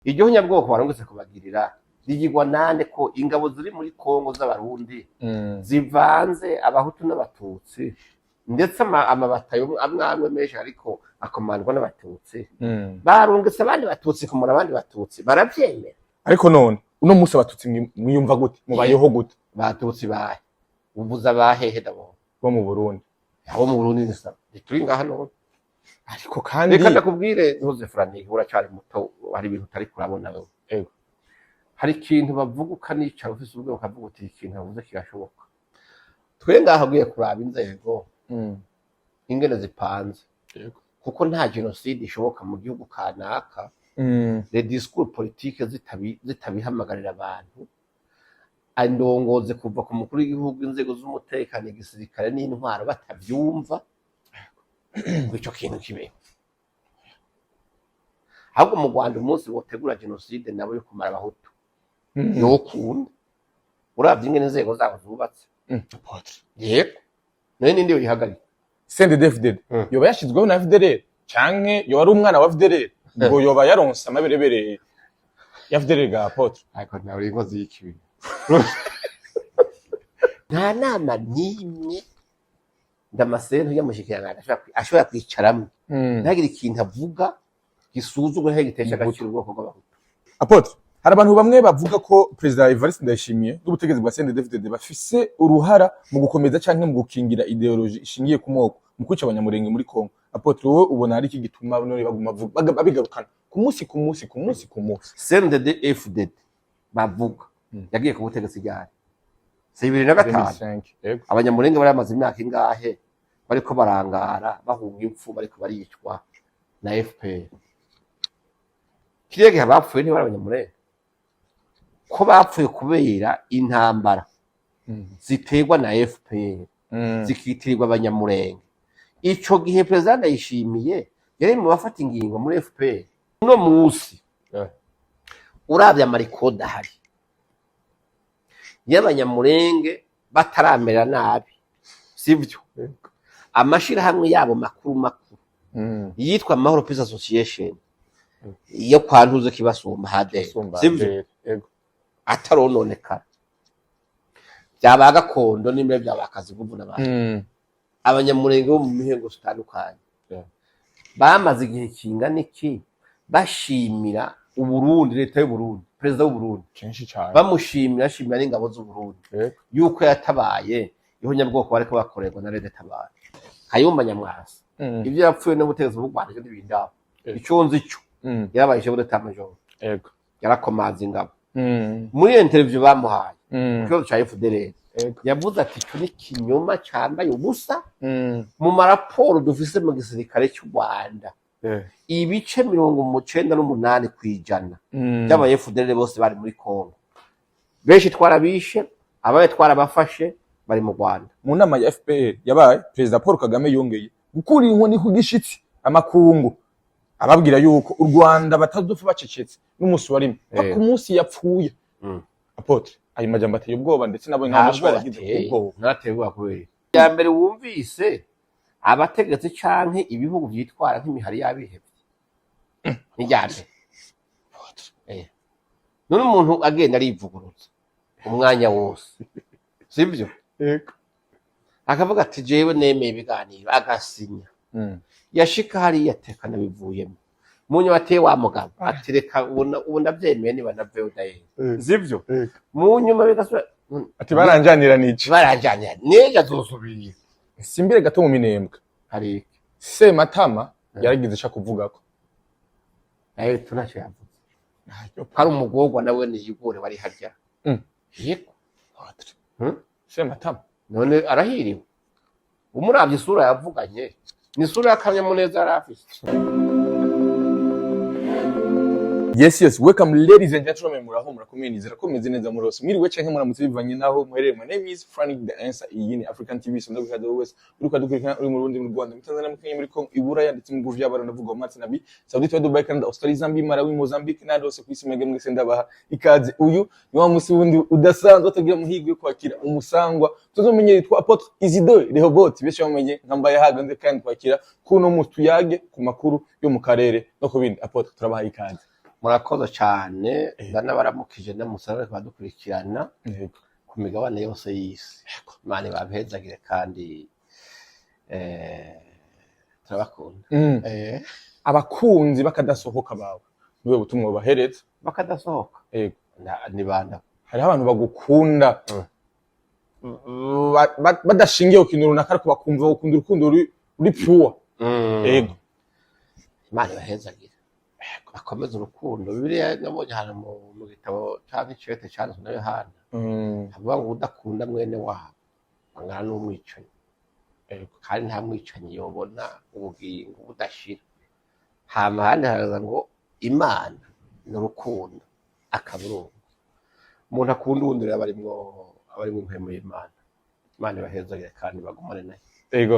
Iryo nyabwoko barungutse kubagirira rigirwa nande, ko ingabo ziri muri Kongo z'Abarundi zivanze Abahutu n'Abatutsi, ndetse amabatayo amwe amwe menshi ariko akomandwa n'Abatutsi? Barungitse abandi Batutsi kumura abandi Batutsi, baravyemera. Ariko none uno munsi Abatutsi mwiyumva gute? Mubayeho gute? Batutsi bahe? Uvuze abahehe d'abord? Bo mu Burundi. Abo mu Burundi ni sawa, ntituri ngaha none? Ariko kandi Reka ndakubwire, ntuze Frank, uracyari muto, hari ibintu utari kurabona wewe. Hari ikintu bavuga ukanicara ufise ubwenge, ukavuga uti: "Ikintu bavuze kirashoboka." Twe ngaha ugiye kuraba inzego ingene zipanze, kuko nta jenoside ishoboka mu gihugu kanaka les discours politiques zitabihamagarira abantu, indongozi kuva ku mukuru w'igihugu, inzego z'umutekano, igisirikare n'intwaro batavyumva ngo ico kintu kibeho. Ahubwo mu Rwanda umunsi botegura jenoside nabo yo kumara Abahutu, yokunda, uravye ingene inzego zabo zubatse. Apôtre. Yego, nayo ninde yoyihagarika? CNDD-FDD yoba yashizweho na FDLR, canke yoba ari umwana wa FDLR, ngo yoba yaronse amaberebere ya FDLR ga apôtre? Ariko nawe uri inkozi y'ikibi. Nta nama n'imwe Damascene y'amushikiranganji ashobora kwicaramwo ntagire ikintu avuga gisuzugura cyangwa gitesha agaciro ubwoko bw'Abahutu. Apôtre, hari abantu bamwe bavuga ko Perezida Evariste Ndayishimiye n'ubutegetsi bwa CNDD-FDD bafise uruhara mu gukomeza canke mu gukingira idéologie ishingiye ku moko mu kwica Abanyamurenge muri Kongo. Apôtre, wowe ubona hari iki gituma none baguma babigarukana ku munsi ku munsi ku munsi ku munsi? CNDD FDD bavuga yagiye ku butegetsi ryari? Si 2005? 2005, yego. Abanyamurenge bari bamaze imyaka ingahe bariko barangara, bahunga impfu, bariko baricwa na FPR? Kiriya gihe abapfuye ntibari Abanyamurenge? Ko bapfuye kubera intambara ziterwa na FPR zikitirirwa Abanyamurenge. Ico gihe Perezida Ndayishimiye yari mu bafata ingingo muri FPR. Uno musi uravye amarikoda ahari y'Abanyamurenge bataramera nabi, sivyo? Amashirahamwe yabo makuru makuru yitwa Mahoro Peace Association yo kwa Ntuze Kibasumba Haderi, Sumba, sivyo? Yego. Atarononekara byaba gakondo n'imbere byaba akazi guvu n'abandi. Abanyamurenge bo mu mihingo zitandukanye bamaze igihe kingana iki bashimira Uburundi, leta y'Uburundi, perezida w'Uburundi? Kenshi cyane. Bamushimira, ashimira n'ingabo z'Uburundi yuko yatabaye ihonyabwoko bariko bakorerwa na Leta Tabara Kayumba Nyamwasa. Ibyo yapfuye n'ubutegetsi bw'u Rwanda, ivyo ntibindaba. Ico nzi cyo, yarabaye chef d'état major, yarakomanze ingabo. Muri iyo interview bamuhaye ku kibazo ca FDLR, yavuze ati: "Ico ni ikinyoma cambaye ubusa. Mu maraporo dufise mu gisirikare cy'u Rwanda, ibice 98% by'aba FDLR bose bari muri Congo, benshi twarabishe, abaye twarabafashe, bari mu Rwanda." Mu nama ya FPR yabaye, Perezida Paul Kagame yongeye gukura inkoni ku gishitsi amakungu, ababwira yuko u Rwanda batazopfa bacecetse n'umunsi warimwe paka umunsi yapfuye. Apôtre, ayo majambo ateye ubwoba, ndetse nabo nka benshi Ntabwo baragize bateye ubwoba. Ntateye ubwoba kubera ya mbere wumvise abategetsi canke ibihugu vyitwara nk'imihari y'abihevye, ni irya mbere. None umuntu agenda arivuguruza umwanya wose, sivyo? Yego. Akavuga ati: "Jewe nemeye ibiganiro," agasinya, yashika hariya atekana bivuyemo, mu nyuma ateye wa mugabo ati: "Reka ubu ndavyemeye, niba naveyo dayeri," sivyo? Yego. Mu nyuma bigasubira. Ati: "Baranjaniranije." Baranjanira nejo azosubira. Simbire gato mu Minembwe. Hari iki? Sematama yaragize ico akuvugako. Nawe tunaco yavuze ko ari umugorwa, nawe niyigure wari harya. Yego. Sematama. None arahiriwe? Umuravye isura yavuganye ni isura y'akanyamuneza yari afise. Yes, welcome ladies and gentlemen, muraho, murakomeye, nizera ko mumeze neza muri hose. Mwiriwe canke muramutse bivanye naho muherereye. My name is Frank the Answer. Iyi ni African TV. So ndaguha wese uriko adukurikirana, uri mu Burundi, mu Rwanda, mu Tanzania, mu Kenya, muri Congo, i Buraya ndetse mu bihugu vy'Abarabu, ndavuga mu Nabi, Saudi, Dubai, Canada, Australia, Zambia, Malawi, Mozambique n'ahandi hose kw'isi, mwebwe mwese ndabaha ikaze. Uyu ni wa musi wundi udasanzwe atagira muhigwe yo kwakira umusangwa tuzomenye yitwa Apôtre Isidore Rehoboth, benshi bamenye nka Mbayahaga, nze kandi kwakira kuno musi tuyage ku makuru yo mu karere no ku bindi. Apôtre, turabaha ikaze. Murakoze cyane. Ndanabaramukije ndamusaba badukurikirana ku migabane yose y'isi. Imana ibabahezagire kandi turabakunda. Abakunzi bakadasohoka bawe, niwe butumwa bahereza? Bakadasohoka? Yego. Ni banda? Hariho abantu bagukunda badashingiye ku kintu runaka, ariko bakumva bakunda urukundo ruri pure. Yego. Imana ibahezagire, bakomeze urukundo. Bibiliya nabonye ahantu mu gitabo canke icete canditswe na Yohana, havuga ngo udakunda mwene wabo angana n'umwicanyi. Kandi nta mwicanyi yobona ubugingo budashira. Hama ahandi haraza ngo Imana ni urukundo, akaburungu. Umuntu akunda uwundi rero aba arimwo impwemu y'Imana. Imana ibahezagire kandi bagumane nayo. Yego.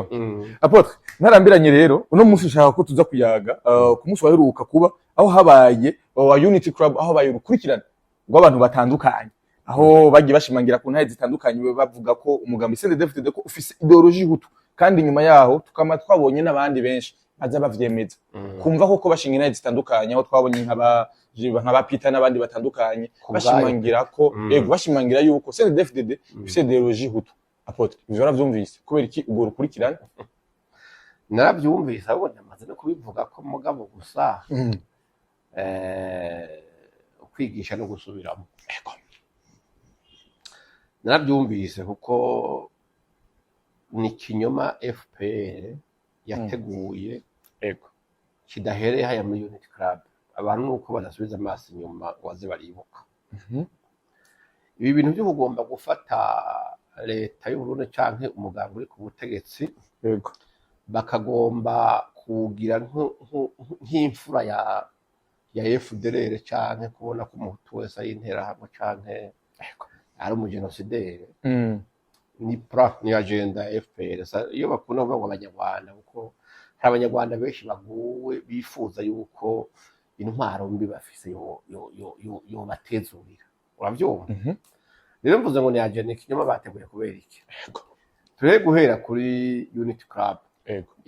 Apôtre, ntarambiranye rero, uno munsi ushaka ko tuza kuyaga ku munsi waheruka kuba, aho habaye wa Unity Club, aho habaye urukurikirane rw'abantu batandukanye, aho bagiye bashimangira ku ntahe zitandukanye, bavuga ko umugambi CNDD-FDD ko ufise idéologie hutu, kandi nyuma yaho tukaba twabonye n'abandi benshi baza bavyemeza, kumva koko bashinga intahe zitandukanye, aho twabonye nk'aba Peter n'abandi batandukanye Ku bwayo. bashimangira ko yego, bashimangira yuko CNDD-FDD ifise idéologie hutu. Apôtre, ivyo waravyumvise? Kubera iki urwo rukurikirane? Narabyumvise, ahubwo namaze no kubivuga ko, mugabo gusa kwigisha no gusubiramo. Narabyumvise kuko ni ikinyoma FPR yateguye kidahereye haya muri Unity Club. Abantu nuko badasubiza amaso inyuma ngo baze baribuka ibi bintu byo kugomba gufata leta y'Uburundi canke umugambi uri ku butegetsi, bakagomba kuwugira nk'imfura ya FDLR, canke kubona ko umuhutu wese ari interahamwe canke ari umugenosidere, ni plan, ni agenda ya FPR. Iyo bakunda kuvuga ngo abanyarwanda, kuko hari abanyarwanda benshi baguwe bifuza yuko intwaro mbi bafise yobatezurira, uravyumva? Rero mvuze ngo ni agenda, ikinyoma bateguye. Kubera iki? Turebe guhera kuri Unity Club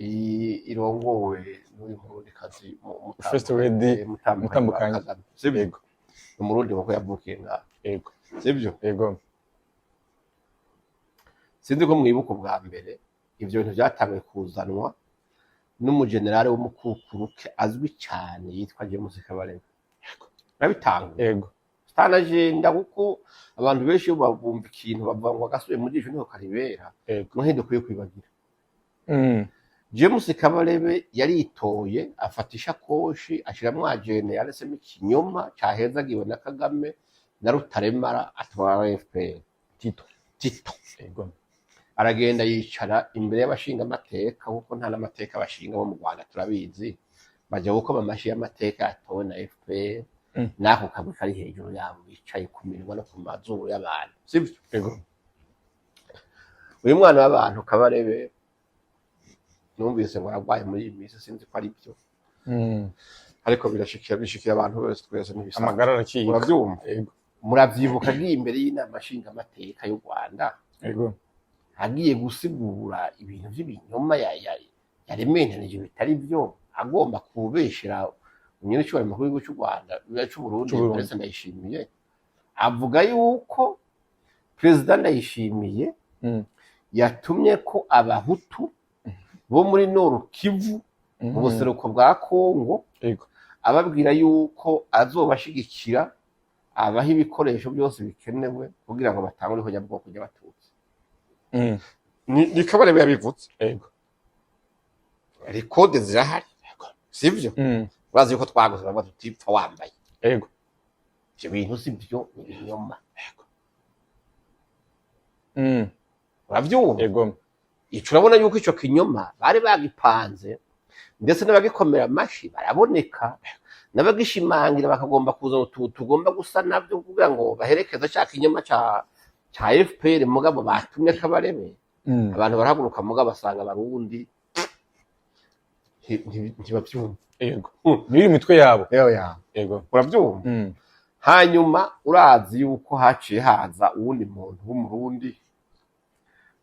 iyi irongowe n'uyu murundikazi First Lady. Mutambukanyi wa Mutambukanyi. Kagame, sibyo? Yego. Ni umurundi kuko yavukiye ngaha. Sibyo? Yego. Sinzi ko mwibuka ubwa mbere ivyo bintu byatanguye kuzanwa n'umujenerali w'umukukuruke azwi cyane yitwa James Kabarebe. Nabitanguye sitanagenda, kuko abantu benshi iyo bumva ikintu bavuga ngo agasubiye mu jisho niho karibera. Ntidukwiye kwibagira James Kabarebe yaritoye, afata ishakoshi ashiramwo agenda yanditsemo ikinyoma cyahezagiwe na Kagame na Rutaremara, atwara FPR. Tito. Tito. Aragenda yicara imbere y'abashingamateka, kuko nta n'amateka bashinga bo mu Rwanda turabizi, bajya gukoma amashyi y'amateka yatowe na FPR n'ako kagwi kari hejuru yabo bicaye ku minwa no ku mazuru y'abantu, sibyo? Yego. Uyu mwana w'abantu Kabarebe numvise ngo aragwaye muri iyi minsi, sinzi ko ari byo, ariko birashikira, bishikira abantu bose, twese ntibisanzwe. Amagara arakika. Urabyumva? Yego. Muravyibuka agiye imbere y'inama nshingamateka y'u Rwanda, agiye gusigura ibintu by'ibinyoma yarementanije bitari byo, agomba kubeshera umunyacyubahiro mukuru w'igihugu cy'u Rwanda, cy'u Burundi, C'u Burundi. Evariste Ndayishimiye, avuga yuko Perezida Ndayishimiye yatumye ko abahutu bo muri Nord Kivu, mu buseruko bwa Kongo, ababwira yuko azobashigikira, abaha ibikoresho byose bikenewe kugira ngo batangure ihonyabwoko ry'abatutsi. Ni Kabarebe yabivutse. Record zirahari, sivyo? Urazi yuko twaguze bavuga tutipfa wambaye. Ivyo bintu si byo, ni ibinyoma. Uravyumva? Yego. Ico urabona yuko ico kinyoma bari bagipanze, ndetse n'abagikomera amashi baraboneka, n'abagishimangira bakagomba kuzana utuntu tugomba gusa navyo kugira ngo baherekeze ca kinyoma ca FPR. Mugabo batumye Kabarebe, abantu barahaguruka, mugabo basanga abarundi ntibavyumva. Yego, biri imitwe yabo. Yewe. Uravyumva? Hanyuma urazi yuko haciye haza uwundi muntu w'umurundi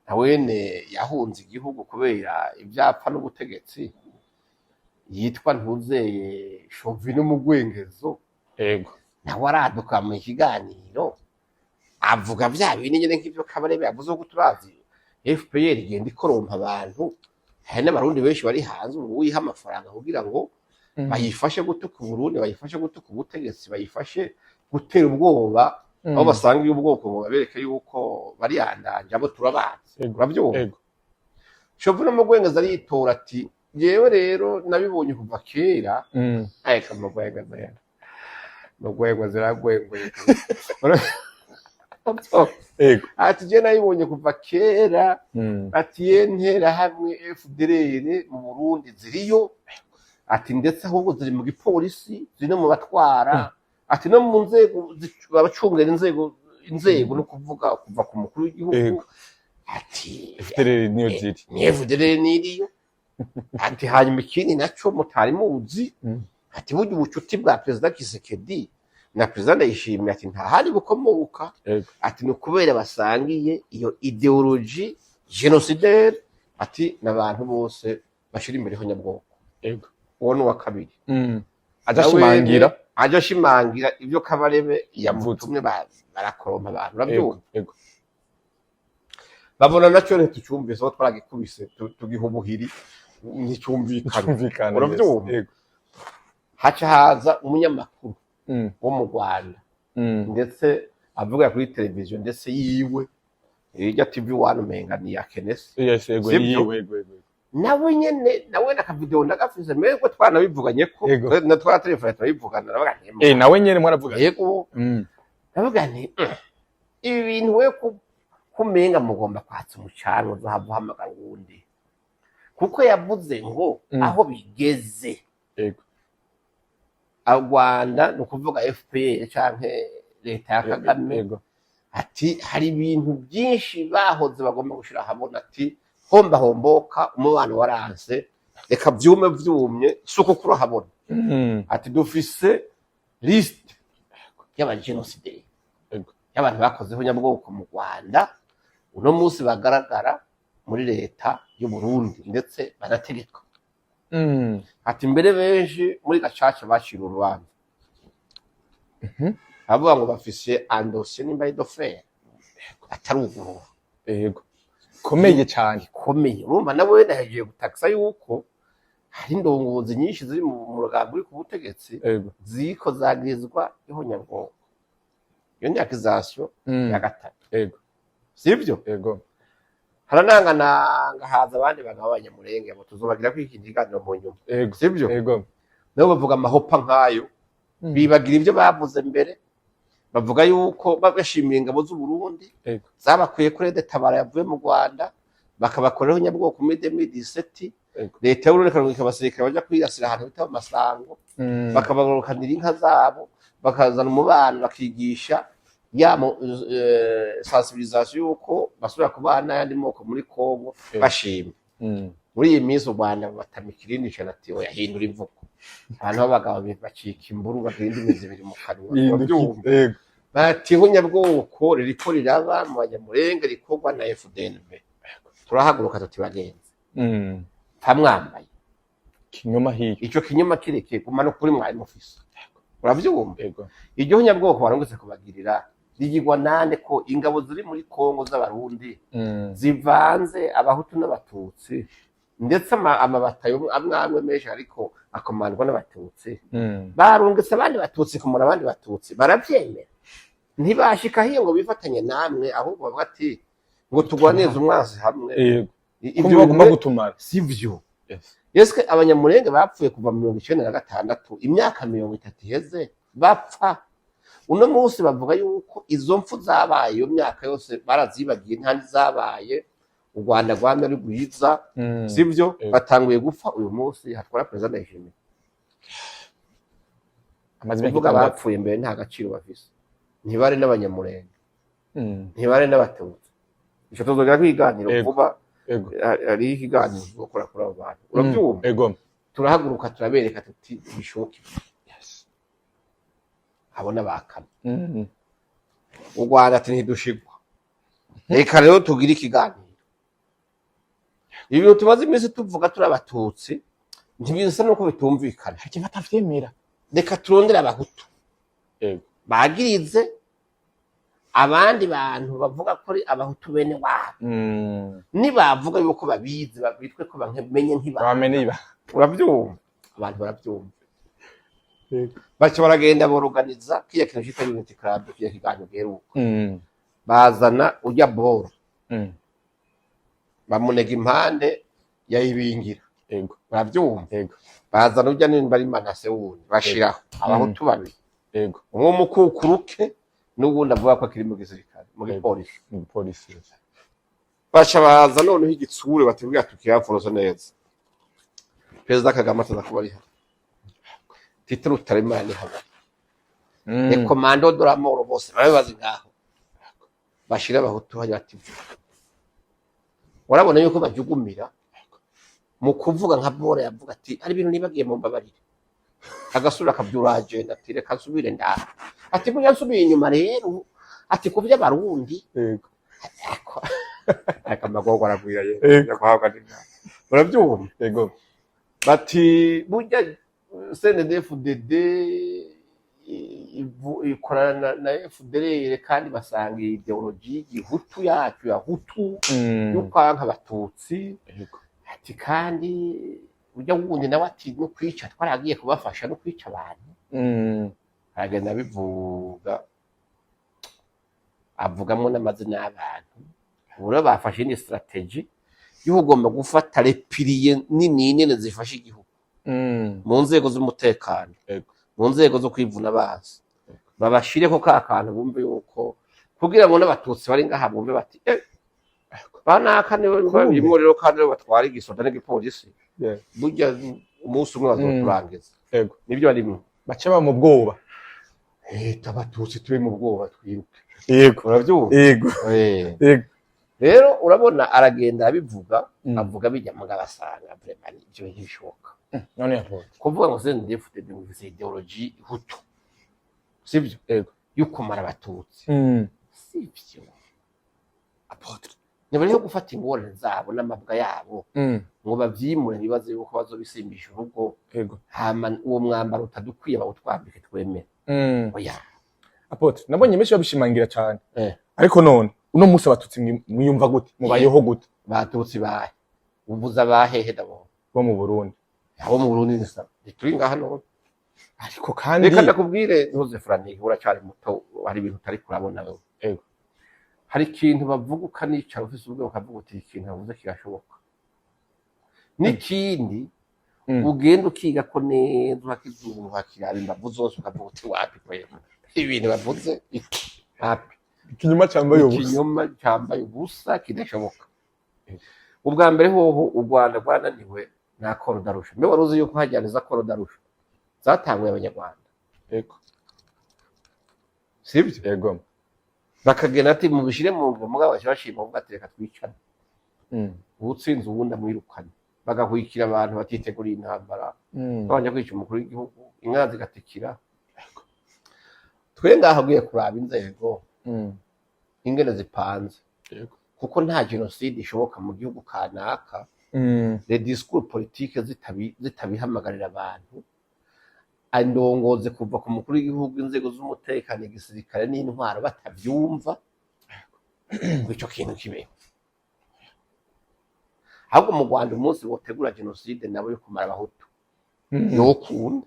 nawene yahunze igihugu kubera ivyapfa n'ubutegetsi, yitwa Ntuzeye Chauvin Mugwengezo. Nawe araduka mu kiganiro, avuga vya bindi nyene nk'ivyo Kabarebe yavuze, ko turazi FPR igenda ikorompa abantu. Hari n'Abarundi benshi bari hanze ubu wiha amafaranga kugira ngo bayifashe gutuka Uburundi, bayifashe gutuka ubutegetsi, bayifashe gutera ubwoba aho basanga ubwoko, ngo babereke yuko bari yandanje. Abo turabazi. Uravyumva? Ego. Shovu no mugwengeza aritora ati: "Jewe rero nabibonye kuva kera." Ariko mugwengeza rero, mugwengeza iragwengweye. Ati: "Je nabibonye kuva kera." Ati: "Ye nterahamwe FDLR mu Burundi ziriyo." Ati: "Ndetse ahubwo ziri mu gipolisi, ziri no mu batwara." Ati: "No mu nzego abacungera inzego no kuvuga kuva ku mukuru w'igihugu." Ati: FDLR niyo ziri. Ni FDLR niriyo. Ati: "Hanyuma ikindi naco mutari muzi," ati: "burya ubucuti bwa Perezida Tshisekedi na Perezida Ndayishimiye," ati, "nta handi bukomoka." Ati: "Ni ukubera basangiye iyo idéologie génocidaire." Ati: "N'abantu bose bashira imbere nyabwoko." Uwo ni uwa kabiri. Aja ashimangira. Aja ashimangira ibyo Kabarebe yamutumye, barakorompa abantu. Urabyumva? Ego. Babona nacyo ntitucyumvise, aho twaragikubise tugiha ubuhiri, nticyumvikana. Cyumvikana. Urabyumva? Ego. Haca haza umunyamakuru wo mu Rwanda, ndetse avuga kuri televiziyo, ndetse yiwe irya TV One, umenga ni iya Kenesi. Yes, ego. Sibyo? Yiwe, ego. Nawe nyene, nawe nakavideo ndagafise, mbega twanabivuganye ko na twa telefone turabivugana, navuga nti Nawe nyene mwaravuga? Yego. Ndavuga nti: Ibi bintu we kumenga mugomba kwatsa umucanwa, uzohava uhamagara uwundi," kuko yavuze ngo aho bigeze, Rwanda, ni ukuvuga FPR canke leta ya Kagame, ati hari ibintu byinshi bahoze bagomba gushira ahabona. Ati: "Homba homboka, umubano waranse, reka vyume vyumye, si uko kurahabona." Ati: "Dufise liste y'abajenosideri, y'abantu bakozeho nyabwoko mu Rwanda, uno munsi bagaragara muri leta y'u Burundi, ndetse banategeka." Ati: "Mbere benshi muri gacaca bacira urubanza." Avuga ngo bafise un dossier, nimba ari de fer atarugurura. Ego, komeye cyane. Ikomeye. Urumva nawe nahejeje gutakisa yuko hari indongozi nyinshi ziri mu mugambi uri ku butegetsi ziriko zagirizwa ihonyabwoko. Iyo ni accusation ya gatatu. Sibyo? Ego. Haranangananga haza abandi bagabo b'Abanyamurenge, abo tuzobagira ko ikindi kiganiro mu nyuma. Sibyo? Ego. Nabo bavuga amahopa nk'ayo. Bibagira ibyo bavuze mbere, bavuga yuko bashimiye ingabo z'u Burundi zabakuye kuri RED-Tabara yavuye mu Rwanda, bakabakoreraho nyabwoko muri 2017. Leta y'Uburundi ikarungika abasirikare baja kwirasira ahantu bita mu Masango, bakabarukanira inka zabo, bakazana umubano, bakigisha ya sensibilisation yuko basubira kubana n'ayandi moko muri Congo. Bashima. Muri iyi minsi u Rwanda batamika irindi jana, ati: "Oya, hindura imvugo." Abantu b'abagabo bacika imburu, bagira indimi zibiri mu kanwa. Urabyumva? Ego. Bati: "Ihonyabwoko ririko riraba mu Banyamurenge, rikorwa na FDNB." Turahaguruka tuti: "Bagenzi, ntamwambaye." Kinyoma hiyo. Ico kinyoma kirekeye guma no kuri mwari mufise. Uravyumva? Ego. Iryo honyabwoko barungutse kubagirira rigirwa nande, ko ingabo ziri muri Kongo z'Abarundi zivanze Abahutu n'Abatutsi, ndetse amabatayo amwe amwe menshi ariko akomandwa n'Abatutsi? Barungitse abandi Batutsi kumura abandi Batutsi, baravyemera, ntibashika hiyo ngo bifatanye namwe, ahubwo bavuga ati ngo tugwanirize umwansi hamwe. Kumva Ivyo bagomba bintu gutumara. Sivyo? Yes. Yeske Abanyamurenge bapfuye kuva mu 96, imyaka 30 iheze bapfa. Uno munsi bavuga yuko izo mpfu zabaye iyo myaka yose barazibagiye, nta n'izabaye, u Rwanda rwamye ari rwiza. Sivyo? Yego. Batanguye gupfa uyu munsi hatwara Perezida Ndayishimiye. Amaze imyaka Kuvuga 6. abapfuye mbere nta gaciro bafise, ntibare n'Abanyamurenge, ntibare n'Abatutsi. Ico tuzongera kwiganira vuba. Hariho ikiganiro tuzokora kuri abo bantu. Urabyumva? Ego. Turahaguruka, turabereka tuti: "Bishoboke." Abona bakame. U Rwanda ati: "Ntidushigwa, reka rero tugire ikiganiro. Ibintu tumaze iminsi tuvuga turi Abatutsi ntibisa nuko bitumvikana." Hari ikintu batavyemera. "Reka turondere Abahutu." Bagirize abandi bantu bavuga ko ari Abahutu bene wabo, nibavuga yuko babizi, bitwe ko bamenye nk'ibanga. Bamenye iba. Uravyumva, abantu baravyumva. Baca baragenda boroganiza kiya kintu citwa Unity Club, kiya kiganiro giheruka. Bazana urya boro, bamunega impande ya Ibingira. Uravyumva? Yego. Bazana urya nimba ari Manase wundi, bashiraho Abahutu babiri, umwe w'umukukuruke n'uwundi avuga ko akiri mu gisirikare, mu gipolisi. Mu polisi. Baca baza noneho igitsure, batubwira tukiyapforoza neza. Perezida Kagame ataza kuba ari hano, Tito Rutaremara ni hano, les commandos de la mort bose babe bazi ngaho, bashira Abahutu hajya, bati urabona yuko bajugumira mu kuvuga. Nka Bora yavuga ati hari ibintu nibagiye, mu mbabarire, agasubira akabyura agenda, ati reka nsubire ndaha, ati burya nsubiye inyuma rero, ati ku by'Abarundi. Ariko amagorwa aragwira ye. Guhabwa n'Imana, urabyumva? Yego. Bati burya CNDD-FDD ikorana na FDLR, kandi basanga idéologie y'igihutu yacu ya Hutu yo kwanka Abatutsi. Ati kandi ujya wundi nawe ati no kwica twaragiye kubafasha no kwica abantu. Aragenda abivuga, avugamo n'amazina y'abantu. Ubu rero bafashe indi stratégie y'uko ugomba gufata les piliers nini nini zifasha igihugu mu nzego z'umutekano, mu nzego zo kwivuna abansi, babashireko ka kantu bumve yuko kugira ngo n'Abatutsi bari ngaha bumve bati eh banaka nibo babirimwo rero, kandi rero batwara igisoda n'igipolisi, burya umunsi umwe bazoturangiza. Nibyo barimwo. Baca ba mu bwoba. Leta, Abatutsi tube mu bwoba, twiruke. Urabyumva? Yego. Yego. Rero urabona aragenda abivuga, avuga bijya, mugabo asanga vraiment ibyo ntibishoboka. None yavuze kuvuga ngo CNDD-FDD ngo ifise idéologie hutu, sibyo? Yego. Yo kumara Abatutsi, sibyo. Apôtre. Ntibariho gufata ingorane zabo n'amabwa yabo ngo bavyimure, ntibaze yuko bazobisimbisha urugo, hama uwo mwambaro utadukwiye bawutwambike twemere. Oya. Apôtre, nabonye benshi babishimangira cyane. Ariko none uno munsi Abatutsi mwiyumva gute, mubayeho gute? Batutsi bahe? Uvuze abahehe d'abord? Bo mu Burundi. Abo mu Burundi ni sawa, ntituri ngaha none. Ariko kandi Reka ndakubwire, ntuze Frank, uracyari muto, hari ibintu utari kurabona wewe. Hari ikintu bavuga ukanicara ufise ubwenge, ukavuga uti ikintu bavuze kirashoboka, n'ikindi ugenda ukiga ko neza, ukakizungu, ukakiraba imbavu zose, ukavuga uti wapi kwema, ibintu bavuze iki, wapi. Ikinyoma cyambaye ubusa. Ikinyoma cyambaye ubusa kidashoboka. Ubwa mbere hoho u Rwanda rwananiwe na accord d'Arusha. Mbe wari uzi yuko hajyana iza accord d'Arusha zatanguye Abanyarwanda? Sibyo? Yego. Bakagenda ati mubishire mu ngiro, mugabo baca bashima, bavuga ati reka twicane, uwutsinze uwundi amwirukane, bagahwikira abantu batiteguriye intambara, babanje kwica umukuru w'igihugu, inka zigatikira. Twe ngaho ugiye kuraba inzego ingene zipanze, kuko nta jenoside ishoboka mu gihugu kanaka les discours politiques zitabihamagarira abantu, indongozi kuva ku mukuru w'igihugu, inzego z'umutekano, igisirikare n'intwaro batavyumva ngo ico kintu kibeho. Ahubwo mu Rwanda umunsi botegura jenoside nabo yo kumara Abahutu, yokunda,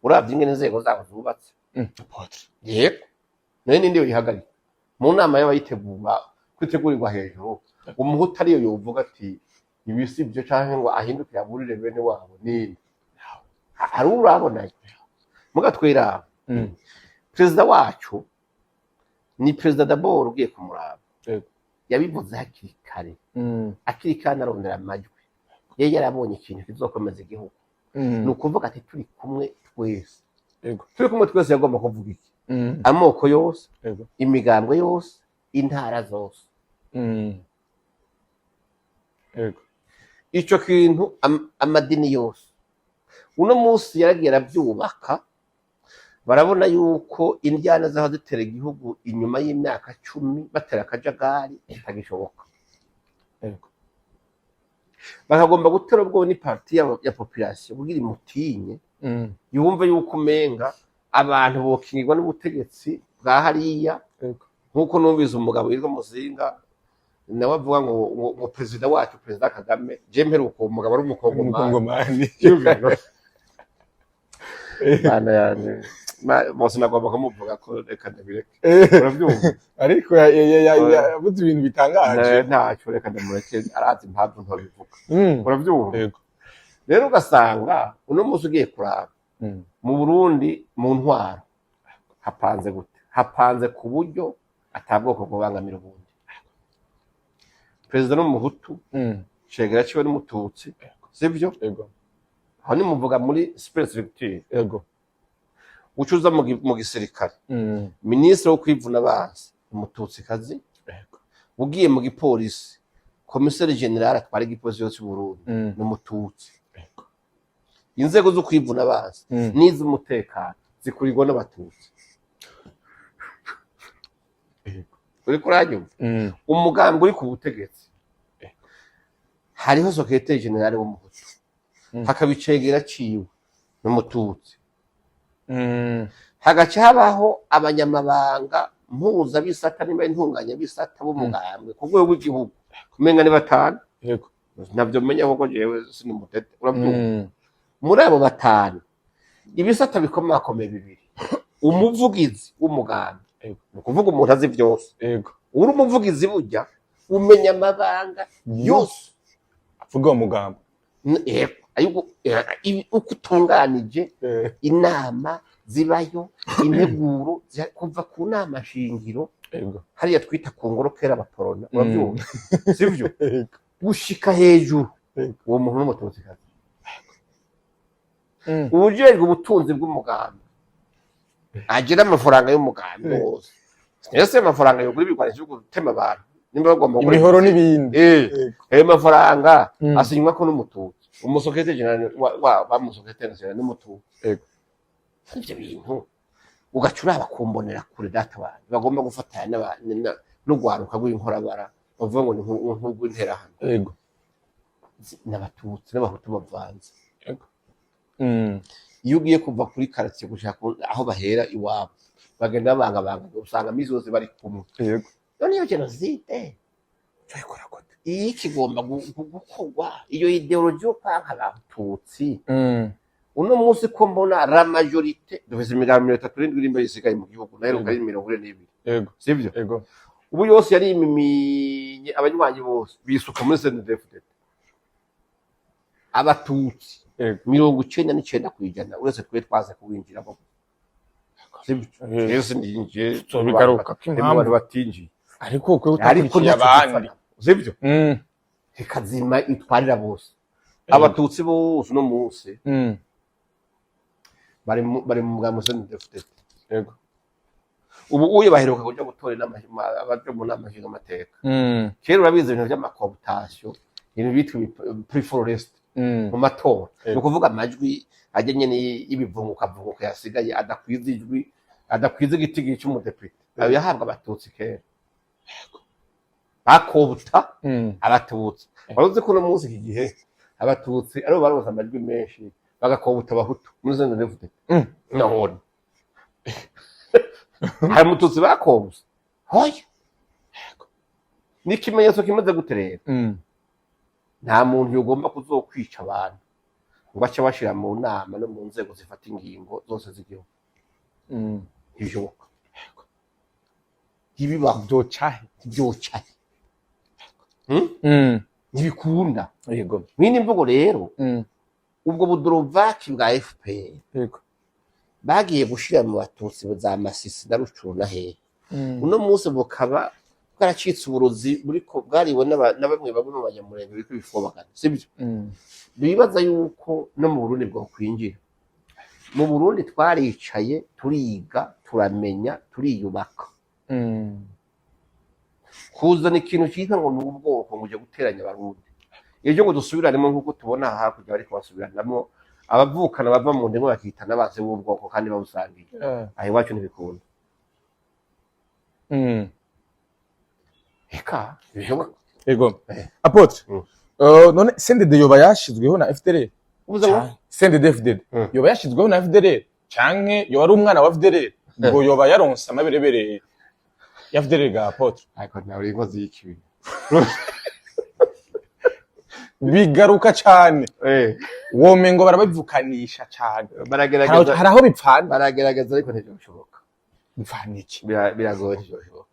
uravye ingene inzego zabo zubatse. Apôtre. Yego, nayo ninde yoyihagarika mu nama y'abayitegura, kwitegurirwa hejuru? Umuhutu ariyo yovuga ati ibi si byo, canke ngo ahindukire aburire bene wabo, ninde hari urabona? Muga twiraba, perezida wacu ni perezida d'abord, ugiye kumuraba, yabivuze hakiri kare, akiri kare arondera amajwi. Yari yarabonye ikintu kizokomeza igihugu, ni ukuvuga ati turi kumwe twese. Turi kumwe twese, yagomba kuvuga iki? Amoko yose, imigambwe yose, intara zose. Yego. Ico kintu amadini yose, uno munsi yaragiye aravyubaka, barabona yuko indyana zaho zitera igihugu inyuma y'imyaka 10 batera akajagari bitagishoboka. Bakagomba gutera ubwoba ni partie ya population kugira imutinye, yumve yuko umenga Abantu bokingirwa n'ubutegetsi bwa hariya. Nk'uko numvise umugabo witwa Muzinga nawe avuga ngo perezida wacu, Perezida Kagame, je mperuka uwo mugabo ari umukongomani. Umukongomani. Mana yanje, bose nagomba kumuvuga ko, reka ndabireke. Urabyumva? Ariko yavuze ibintu bitangaje. Ntacyo, reka ndamureke, arazi impamvu ntobivuga. Urabyumva? Yego. Rero ugasanga uno munsi ugiye kuraba mu Burundi, mu ntwaro hapanze gute? Hapanze ku buryo atabwoko bwobangamira ubundi. Perezida n'umuhutu, cegera ciwe n'umututsi, sivyo? Yego. Aho nimuvuga muri superstructure. Ucuza mu gisirikare, minisitiri wo kwivuna abansi umututsikazi. Ugiye mu gipolisi, commissaire général atwara igipolisi yose y'Uburundi ni umututsi. Inzego zo kwivuna abansi n'iz'umutekano zikurirwa n'abatutsi. Uriko uranyumva? Umugambi uri ku butegetsi, hariho secrétaire général w'umuhutu, hakaba icegera ciwe n'umututsi, hagaca habaho abanyamabanga mpuzabisata, nimba intunganyabisata b'umugambwe ku rwego rw'igihugu, umenga ni batanu. Ntabyo menya kuko jewe sinumutete, urabyumva? Muri abo batanu, ibisata bikomakomeye bibiri, umuvugizi w'umugambi, ni ukuvuga umuntu azi byose. Uri umuvugizi, burya umenya amabanga yose. Avuga uwo mugambo. Yego, ariko uko utunganije inama zibayo, integuro kuva ku nama shingiro, hariya twita ku ngoro kera abaporona, urabyumva, sivyo? Yego. Gushika hejuru, uwo muntu n'umututsikazi. Uwujejwe ubutunzi bw'umugambi, agira amafaranga y'umugambi wose, ese amafaranga yogura ibigwanisho byo gutema abantu nimba bagomba gukora imihoro n'ibindi. Ayo mafaranga asinywako n'umututsi, umusecrétaire général wa musecrétaire national n'umututsi. Ivyo bintu ugaca uraba kumbonera kure, data wanjye, bagomba gufatanya n'urwaruka rw'inkorabara bavuga ngo ni nk'urw'interahamwe. N'abatutsi n'abahutu bavanze. Iyo ugiye kuva kuri quartier gushaka aho bahera iwabo, bagenda babangabanga, usanga misi yose bari kumwe. None iyo jenoside Tuyikora gute? Iyo ikigomba gukorwa, iyo idéologie yo kwanka abatutsi, uno munsi ko mbona la majorité dufise imigambi 37 n'imwe isigaye mu gihugu, nayo ari 42, sivyo? Yego. Ubu yose yari imiminye, abanywanyi bose bisuka muri CNDD-FDD, abatutsi 99%, uretse twe twaze kuwinjiramo, sivyo? Yego. Rero sindinjiye. Tuzobigaruka ko mu impamvu. bantu batinjiye. Ariko kwe ariko utakurikiye abandi. Sivyo? Ikazima itwarira bose, abatutsi bose uno munsi bari mu mugambi CNDD-FDD. Ubu uye baheruka kuja gutora inama, abaja mu nama nshingamateka. Kera urabizi, ibintu vy'ama cooptation, ibintu bitwa pre-forest mu matora, ni ukuvuga amajwi ajya nyene y'ibivungukavunguka yasigaye adakwiza ijwi, adakwiza igitigiri c'umudepite, ayo yahabwa abatutsi. Kera bakobta abatutsi. Wari uzi ko uno munsi iki gihe abatutsi aribo baronse amajwi menshi, bagakobta abahutu muri CNDD-FDD? None hari umututsi bakobse? Hoya. Ni ikimenyetso kimaze gute rero? Nta muntu yugomba kuzokwica abantu ngo ace bashira mu nama no mu nzego zifata ingingo zose z'igihugu. Ntibishoboka, ntibibaho. Byocahe? Ntibyocaye. Ntibikunda. Mwene imvugo rero, ubwo budorovaki bwa FPR bagiye gushira mu batutsi za Masisi na Rucuru na hehe, uno munsi bukaba bwaracitse uburozi buriko bwariwe na bamwe bamwe mu banyamurenge biriko bifobagana, sibyo? Bibaza yuko no mu Burundi bwokwinjira. Mu Burundi twaricaye, turiga, turamenya, turiyubaka. Kuzana ikintu cyitwa ngo ni ubwoko, ngo uje guteranya abarundi ejo ngo dusubiranemo, nk'uko tubona aha hakurya bariko basubiranamo, abavukana bava mu ndimo bakitana bazi b'ubwoko kandi bawusangiye, aho iwacu ntibikunda. Eka, ntibishoboka. Apôtre, none CNDD yoba yashizweho na FDLR? Uvuze ngo? CNDD FDD yoba yashizweho na FDLR Canke yoba ari umwana wa FDLR, ngo yoba yaronse amaberebere ya FDLR ga, apôtre? Ariko nawe uri inkozi y'ikibi. Bigaruka cane, womengo barabivukanisha cane. Baragerageza. Hari aho bipfana. Baragerageza, ariko ntibyoshoboka. Bipfana iki? Biragoye, ntibyoshoboka.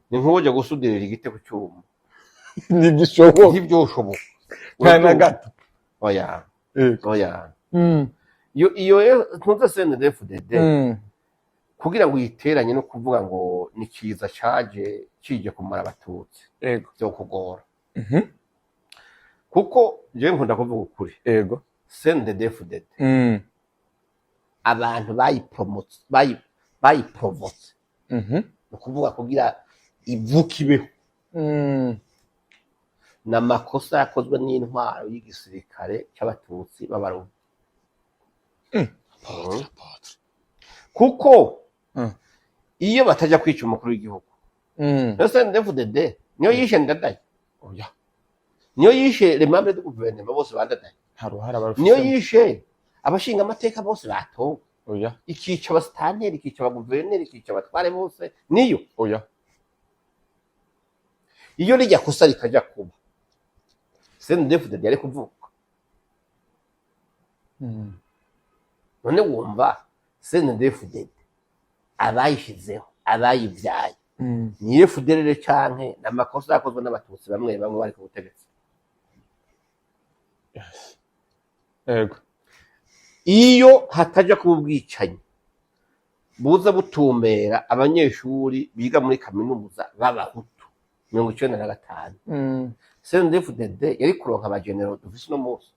Ni nk'uburyo gusudirira igiti ku cyuma. Ntigishoboka. Ntibyoshoboka. Nta na gato. Oya, oya. Iyo rero ntuze CNDD-FDD, kugira ngo uyiteranye no kuvuga ngo ni kiza caje kije kumara Abatutsi, byo kugora, kuko jewe nkunda kuvuga ukuri. CNDD-FDD, abantu bayipromotse, bayiprovotse, ni ukuvuga kugira ivuke ibeho, ni amakosa yakozwe n'intwaro y'igisirikare cy'Abatutsi b'Abarundi. Apôtre, apôtre. Kuko iyo batajya kwica umukuru w'igihugu, niyo CNDD-FDD niyo yishe Ndadaye? Oya. Niyo yishe les membres du gouvernement bose bandadaye? Nta ruhara barufisemo. Niyo yishe abashinga amateka bose batowe? Oya. Ikica abasitanteri, ikica abaguverineri, ikica abatware bose, niyo? Oya. Iyo rijya kosa rikajya kuba, CNDD-FDD yari kuvuka? None wumva CNDD-FDD abayishizeho, abayibyaye, ni FDLR canke ni amakosa yakozwe n'Abatutsi bamwe bamwe bari ku butegetsi? Yes. Ego. Iyo hataja kuba ubwicanyi buza butumbera abanyeshuri biga muri kaminuza b'Abahutu 95, CNDD-FDD yari kuronka abagenero dufise uno munsi?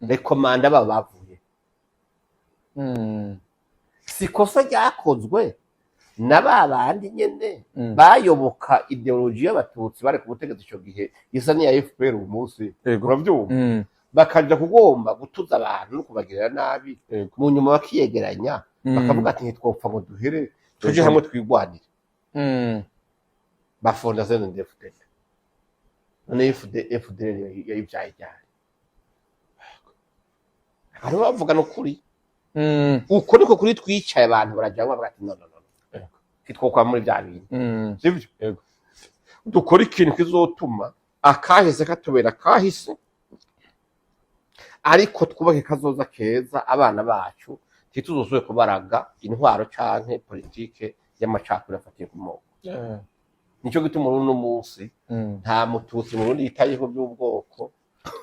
Les commandants babo bavuye. Si ikosa ryakozwe na ba bandi nyene bayoboka idéologie y'Abatutsi bari ku butegetsi ico gihe, isa n'iya FPR uyu munsi? Uravyumva? Bakaja kugomba gutuza abantu no kubagirira nabi, mu nyuma bakiyegeranya, bakavuga ati: "Ntitwopfa ngo duhere, tuje hamwe twigwanire." Bafonda CNDD-FDD. None FDL yayivyaye ryari? Abantu bavugana ukuri. Uko niko kuri. Twicaye abantu barajamwo bavuga ati: "No, no, no, ntitwokwa muri bya bintu." Sivyo? Yego. Dukora ikintu kizotuma akahise katubera kahise, ariko twubake kazoza keza abana bacu, ntituzosubire kubaraga intwaro canke politike y'amacakubiri afatiye ku moko. Nico gituma uno munsi nta Mututsi mu Burundi yitayeho by'ubwoko,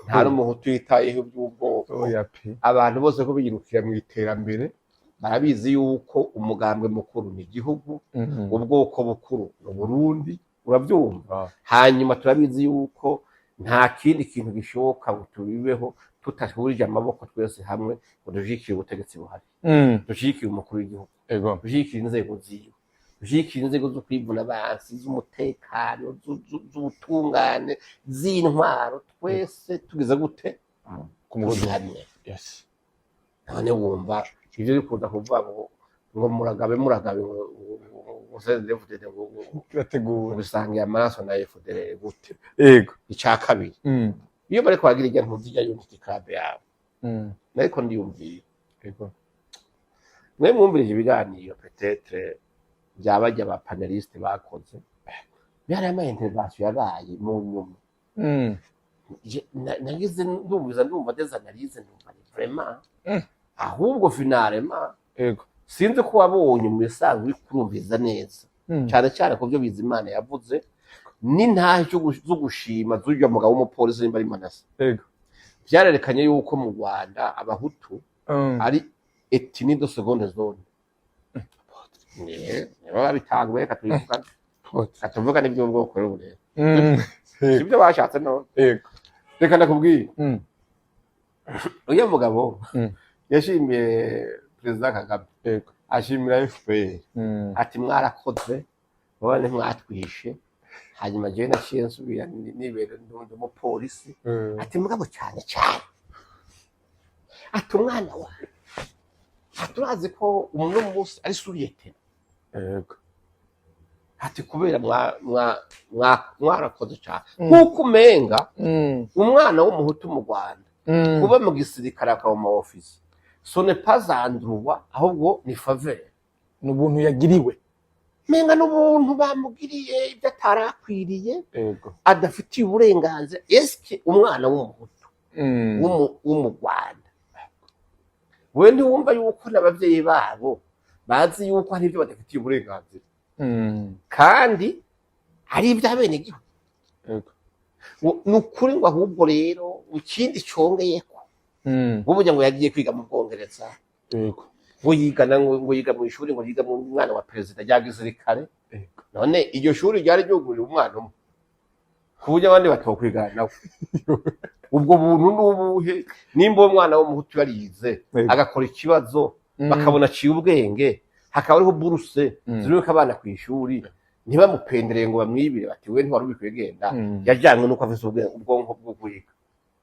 nta n'Umuhutu yitayeho by'ubwoko. Oya pe. Abantu bose ko biyirukira mu iterambere, barabizi yuko umugambwe mukuru ni igihugu, ubwoko bukuru ni Uburundi, urabyumva? Hanyuma turabizi yuko nta kindi kintu gishoboka ngo tubibeho tutahurije amaboko twese hamwe ngo dushigikire ubutegetsi buhari, dushigikire umukuru w'igihugu, dushigikire inzego ziwe, dushigikire inzego zo kwivuna abansi, z'umutekano, z'ubutungane, z'intwaro, twese tugize gute? Ku mugozi. Turi hamwe. Yes. None wumva ivyo bikunda kuvuga ngo muragabe, muragabe, ngo CNDD-FDD ngo Kirategura. bisangiye amaraso na FDL gute? Ica kabiri, iyo bariko bagira irya ntuzijya Unity Club yawe, nariko ndiyumvira, mwe mwumvirije ibiganiro peut-être byabajya ba panélistes bakoze, byari ama intervention yabaye mu nyuma. Nagize ndumviza, ndumva des analyses, ndumva ni vraiment, ahubwo finalement, sinzi ko wabonye mu bisanzwe uri kurumviza neza, cyane cyane ku byo Bizimana yavuze n'intahe zo gushima z'urya mugabo w'umupolisi, nimba ari Manase. Byarerekanye yuko mu Rwanda Abahutu ari ethnie de seconde zone. Niba babitanguye, reka tubivugane. Reka tuvugane iby'ubwoko rero rero. Sibyo bashatse none? Reka ndakubwire. Uyu mugabo yashimiye Perezida Kagame, ashimira FPR, ati: "Mwarakoze, mubane mwatwishe, hanyuma jewe naciye nsubira nibera ndi umupolisi." Ati: "Mugabo cyane cyane," ati, "umwana wawe," ati, "urazi ko uno munsi ari sous-lieutenant." Ati: "Kubera mwarakoze cyane." Nk'uko umenga umwana w'Umuhutu mu Rwanda kuba mu gisirikare akaba mu ofisi Ce n'est pas un droit, ahubwo ni faveur. Ni ubuntu yagiriwe. Menga n'ubuntu bamugiriye, ibyo atarakwiriye, adafitiye uburenganzira. Eske umwana w'umuhutu wo mu Rwanda, we ntiwumva yuko n'abavyeyi babo bazi yuko hari ibyo badafitiye uburenganzira kandi ari iby'abenegihugu? Ni ukuri ngo ahubwo rero ikindi congeyeko, burya ngo yagiye kwiga mu Bwongereza, ngo yigana, ngo yiga mu ishuri, ngo yiga mu mwana wa perezida rya gisirikare. None iryo shuri ryari ryugururiwe umwana umwe ku buryo abandi batokwigana nawe? Ubwo buntu ni ubuhe nimba uwo mwana w'umuhutu yarize, agakora ikibazo, bakabona aciye ubwenge, hakaba hariho buruse ziriko abana ku ishuri, ntibamupendereye ngo bamwibire bati: "We ntiwari ubikwiye, genda"? Yajanywe nuko afise ubwonko bwo kwiga.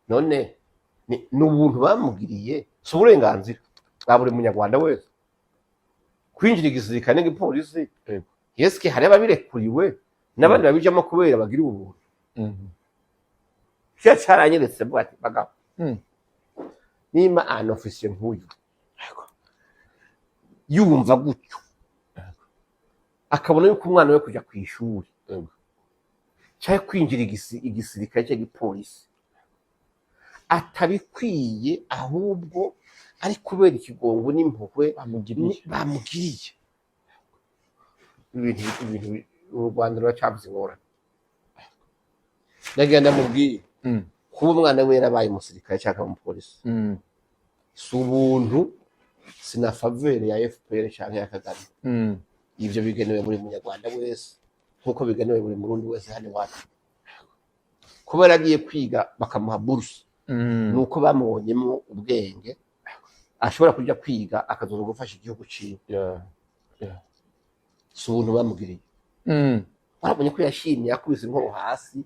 None ni ubuntu bamugiriye, si uburenganzira bwa buri munyarwanda wese kwinjira igisirikare n'igipolisi? Yeske hari ababirekuriwe n'abandi babijamo kubera bagira ubuntu? Kiriya caranyeretse, mvuga ati: "Bagabo, nimba un officier nk'uyu yumva gutyo, akabona yuko umwana we kuja kw'ishuri cyangwa kwinjira igisirikare cyangwa igipolisi atabikwiye, ahubwo ari kubera ikigongo n'impuhwe bamugiriye, bamugiriye, ibintu u Rwanda ruracafise ingorane." Ndagira ndamubwiye, kuba umwana we yarabaye umusirikare cyangwa umupolisi si ubuntu, si na faveur ya FPR cyangwa ya Kagame. Ivyo bigenewe buri munyarwanda wese nk'uko bigenewe buri murundi wese hano iwacu. Kuba yaragiye kwiga bakamuha buruse, ni uko bamubonyemo ubwenge, ashobora kuja kwiga akazoza gufasha igihugu ciwe. Si ubuntu bamugiriye. Warabonye ko yashimye, yakubise inkoro hasi,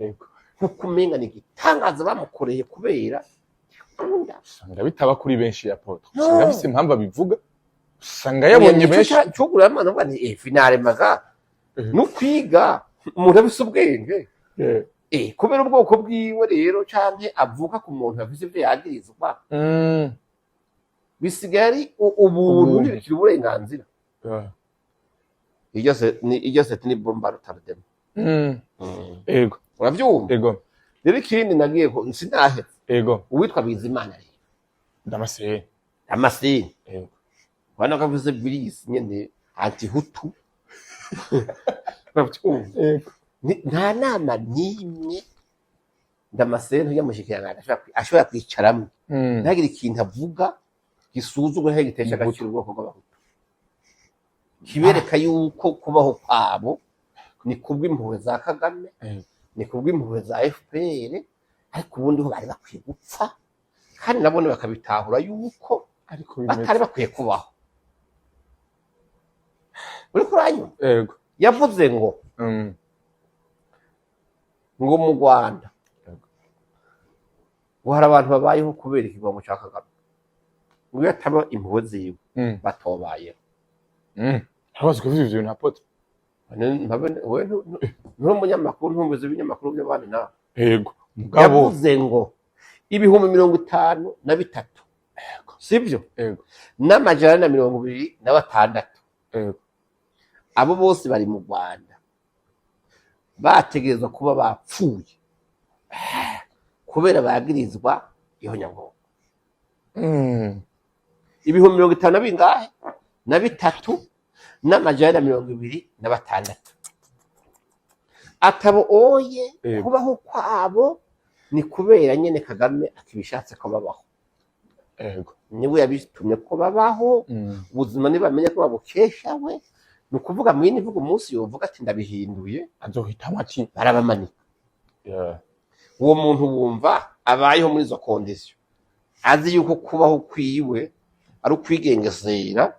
nkuko umenga ni igitangaza bamukoreye kubera gikunda. Usanga bitaba kuri benshi ya poto. No. Usanga afise impamvu abivuga, usanga yabonye benshi. Cugura amana avuga nti: "Finalement ga no kwiga umuntu afise ubwenge." Kubera ubwoko bwiwe rero canke avuka ku muntu afise ivyo yagirizwa, bisigaye ari ubuntu, Ubuntu. ntibikiri uburenganzira. Iryo c'est une bombe à retardement. Uravyumva? Ego. Rero ikindi nagiye ko sinahetse, uwitwa Bizimana rero, Damascene. Damascene, ubona ko avuze virus nyene anti-hutu, uravyumva? Ego. Nta nama n'imwe Damascene y'umushikiranganji ashobora kwicaramwo ntagire ikintu avuga gisuzugura cyangwa gitesha Umuhutu. agaciro ubwoko bw'abahutu, kibereka yuko kubaho kwabo ni kubw'impuhwe za Kagame, ni kubw'impuhwe za FPR, ariko ubundi ho bari bakwiye gupfa, kandi nabone bakabitahura yuko ariko bimeze batari bakwiye kubaho. Uriko uranyuma? Ego. Yavuze ngo ngo mu Rwanda ngo hari abantu babayeho kubera ikigongo cya Kagame, ngo iyo ataba impuhwe ziwe batobayeho. Arabazi kuvuga ivyo bintu, apôtre? Wewe nturi umunyamakuru, ntumvize ibinyamakuru by'abandi nawe? Ego, mugabo Yavuze ngo 53,000, sibyo? Ego. N'426. Ego. Abo bose bari mu Rwanda bategerezwa kuba bapfuye kubera bagirizwa ihonyabwoko. 50 na bingahe na bitatu n'426 atabo oye. Kubaho kwabo ni kubera nyene Kagame akibishatse ko babaho. Niwe yabitumye ko babaho. Ubuzima ntibamenya ko babukesha we. Ni ukuvuga mu yindi mvugo, umunsi yovuga ati: "Ndabihinduye", azohitamo ati barabamanika. Uwo muntu wumva abayeho muri izo conditions, azi yuko kubaho kwiwe ari ukwigengesera,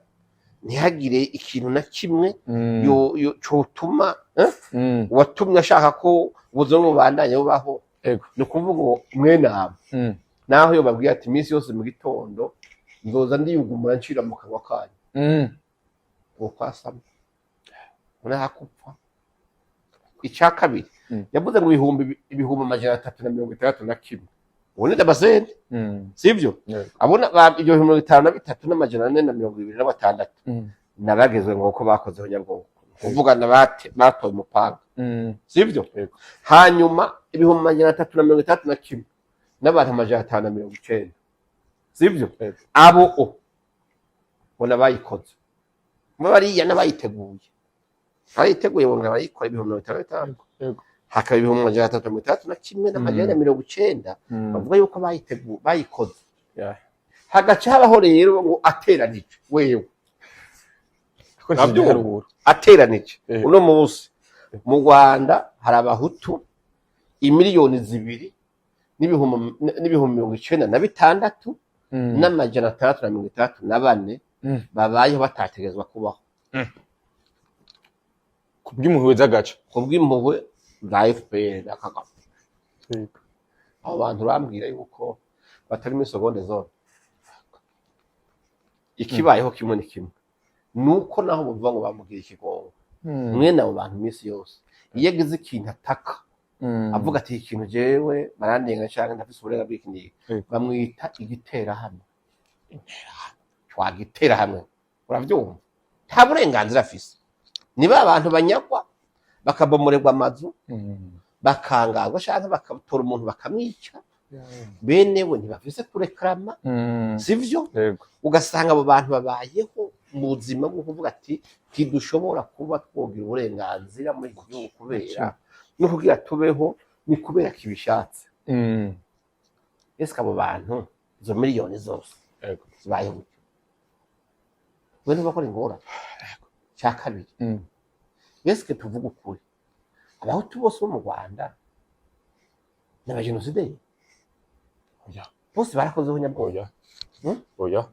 ntihagire ikintu na kimwe cotuma, eh? Uwatumye ashaka ko ubuzima bubandanya bubaho. Ni ukuvuga ngo mwene abo, naho iyo babwiye ati: "Iminsi yose mu gitondo nzoza ndiyugumura ncira mu kanwa kanyu", uwo kwasama unahakupfa. Icya kabiri, yavuze ngo 361,000 Ubu ni Damascene, sivyo? Yego. Abona 53426 nabagezwe ngo ko bakozeho nyabwoko, kuvuga nabate batoye umupanga, sivyo? Yego. Hanyuma 361 n'abantu 590, sivyo? Yego. Abo o bona bayikoze bo bariya n'abayiteguye, abayiteguye bongera barayikora, 55000. Hakaba 361 490 bavuga yuko bayiteguye, bayikoze. Hagaca habaho rero ngo ateranije wewe Akoresheje Navyumva. ibiharuro. Ateranije, uno munsi mu Rwanda hari Abahutu imiliyoni 2 n'ibihumbi 96 n'664 babayeho batategerezwa kubaho. Kubw'impuhwe z'agace. Kubw'impuhwe bwa FPR na Kagame. Abo bantu bambwira yuko batari muri seconde zone. Ikibayeho kimwe ni kimwe, nuko naho bavuga ngo bamugira ikigongo, mwene abo bantu iminsi yose iyo agize ikintu ataka, avuga ati ikintu jewe barandenga canke ndafise uburenga bw'iki n'iki, bamwita igiterahamwe. Twagitera hamwe, uravyumva, nta burenganzira afise. Niba abantu banyagwa, bakabomorerwa amazu, bakangazwa canke bakatora umuntu bakamwica, bene we ntibafise kurekarama, sivyo? Yego. Ugasanga abo bantu babayeho mu buzima bwo kuvuga ati ntidushobora kuba twogira uburenganzira muri iki gihugu, kubera no kugira tubeho ni kubera kibishatse. Ese abo bantu, izo miliyoni zose zibayeho gutyo, we ntibakora ingorane? Cya kabiri, ese tuvuga ukuri, Abahutu bose bo mu Rwanda ni abajenosideri? Oya. Bose barakozeho nyabwoko? Oya. Hmm? Oya.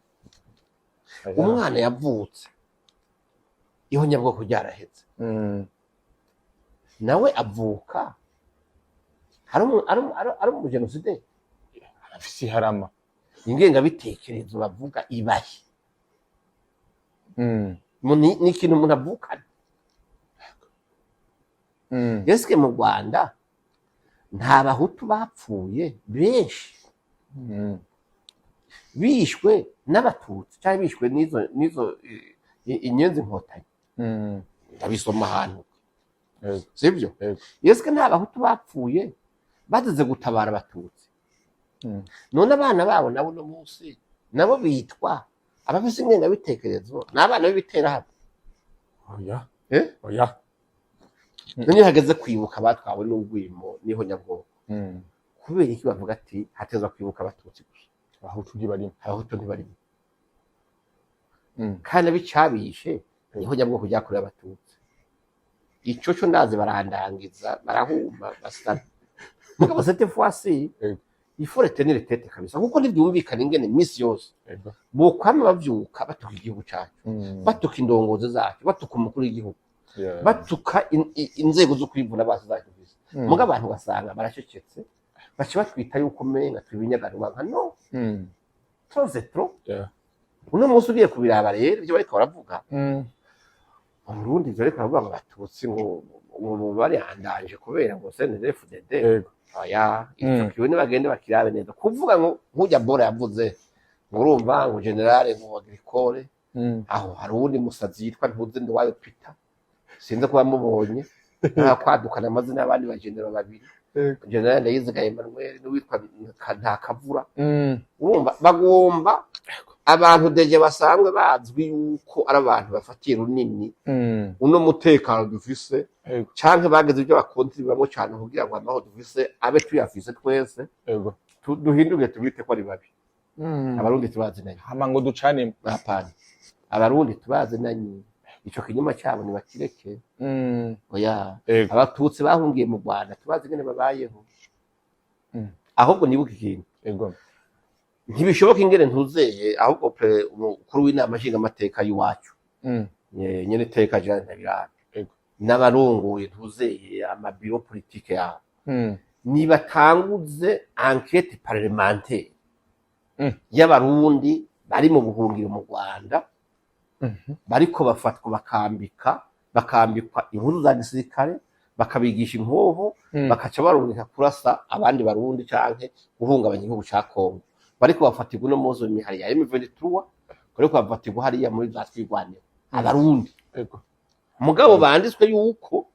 Umwana yavutse ihonyabwoko ryarahetse, nawe avuka ari umujenosideri? Afise iharama. Ingengabitekerezo bavuga ibahe? Ni ikintu umuntu avukana. Ese mu Rwanda nta Bahutu bapfuye benshi bishwe n'Abatutsi cyangwa bishwe n'izo inyenzi inkotanyi? Ndabisoma ahantu, sibyo? Yego. Ese nta Bahutu bapfuye bazize gutabara Abatutsi? None abana babo nabo uno munsi nabo bitwa abafise ingengabitekerezo, ni abana b'ibiterahamwe? Oya. Eh? Oya. None iyo hageze kwibuka abatwawe n'urwimo n'ihonyabwoko, kubera iki bavuga ati hatezwa kwibuka Abatutsi gusa? Abahutu ntibarimo. Abahutu ntibarimo. Kandi abicabishe ihonyabwoko ryakorewe Abatutsi, ico co ndazi, barandangiza, barahuma basana. Mugabo cette fois-ci, il faut retenir tête kabisa, kuko ntibyumvikana ingene imisi yose bokwama bavyuka batuka igihugu cacu, batuka indongozi zacu, batuka umukuru w'igihugu, batuka inzego zo kwivuna basi zacu gusa. Muga abantu ugasanga baracecetse, baca batwita yuko umenga turi ibinyaganwa nka no trop c'est trop. Uno munsi ugiye kubiraba rero, ibyo bariko baravuga mu Burundi, ivyo bariko baravuga ngo Abatutsi ngo barihandaje kubera ngo CNDD-FDD, oya, ico kiwe nibagende bakirabe neza. Kuvuga ngo nk'urya Bora yavuze ngo urumva ngo général ngo Agricole, aho hari uwundi musazi yitwa ntuzi Nduwayo Peter, sinzi kuba mubonye nta kwadukana amazina y'abandi bagenero babiri, Général Ndayiziga Emmanuel n'uwitwa Ntakavura. Urumva bagomba abantu déjà basanzwe bazwi yuko ari abantu bafatiye runini uno mutekano dufise, canke bageze ibyo bakontribamo cane kugira ngo amahoro dufise abe tuyafise twese, duhinduke tubite ko ari babi. Abarundi tubazinanye. Hama ngo ducanemo. Hapana, Abarundi tubazinanye, ico kinyoma cabo ntibakireke. Oya. Abatutsi bahungiye mu Rwanda tubazi ingene babayeho. Ahubwo nibuka ikintu, ntibishoboka ingene ntuzeye, ahubwo umukuru w'inama nshingamateka y'iwacu, nyene teka Jean Ntabirane, n'abarongoye ntuzeye amabiro politike yabo, nibatanguze enquête parlementaire y'Abarundi bari mu buhungiro mu Rwanda, bariko bafatwa, bakambikwa impuzu za gisirikare. Bakabigisha inkoho, bakaca barungika kurasa abandi Barundi canke guhungabanya igihugu ca Kongo. Bariko bafatirwa uno munsi mu mihari ya M23, bariko bafatirwa hariya muri za Twirwaneho, Abarundi. Mugabo banditswe yuko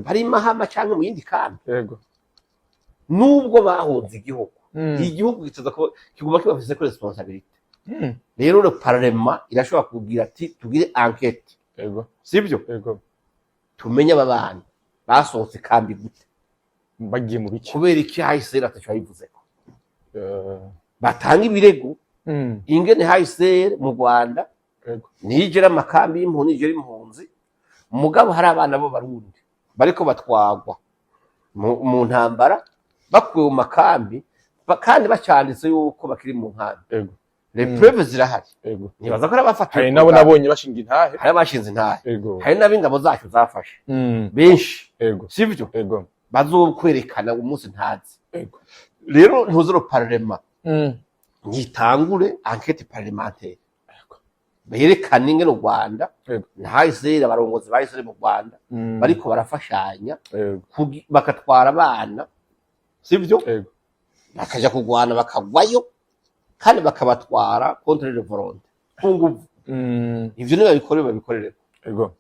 bari Mahama canke mu yindi kambi. Nubwo bahunze igihugu, igihugu giteza ko kiguma kibafise ko responsabilité. Rero le parlement irashobora kubwira ati: "Tugire enquête." Sibyo? Yego. Tumenye aba bana basohotse kambi gute. Bagiye mu biki? Kubera iki HCR ataco yabivuzeko? Batanga ibirego ingene HCR mu Rwanda nijera amakambi y'impunzi, nijera impunzi, mugabo hari abana b'Abarundi bariko batwagwa mu ntambara, bakuwe mu makambi, kandi bacanditse yuko bakiri mu nkambi. Les preuves zirahari. Nibaza ko ari abafatiwe Hari ku nabo rugamba. nabonye bashinga intahe. Hari abashinze intahe. Hari n'ab'ingabo zacu zafashe benshi. Sivyo? Yego. Bazokwerekana umunsi ntazi. Rero ntuzuro parlement ntitangure enquête parlementaire, berekane ingene u Rwanda na HCR, abarongozi ba HCR mu Rwanda, bariko barafashanya bakatwara abana, sivyo? Yego. Bakaja kurwana, bakagwayo, kandi bakabatwara contre leur volonté, ku nguvu. Ivyo nibabikore, babikorere.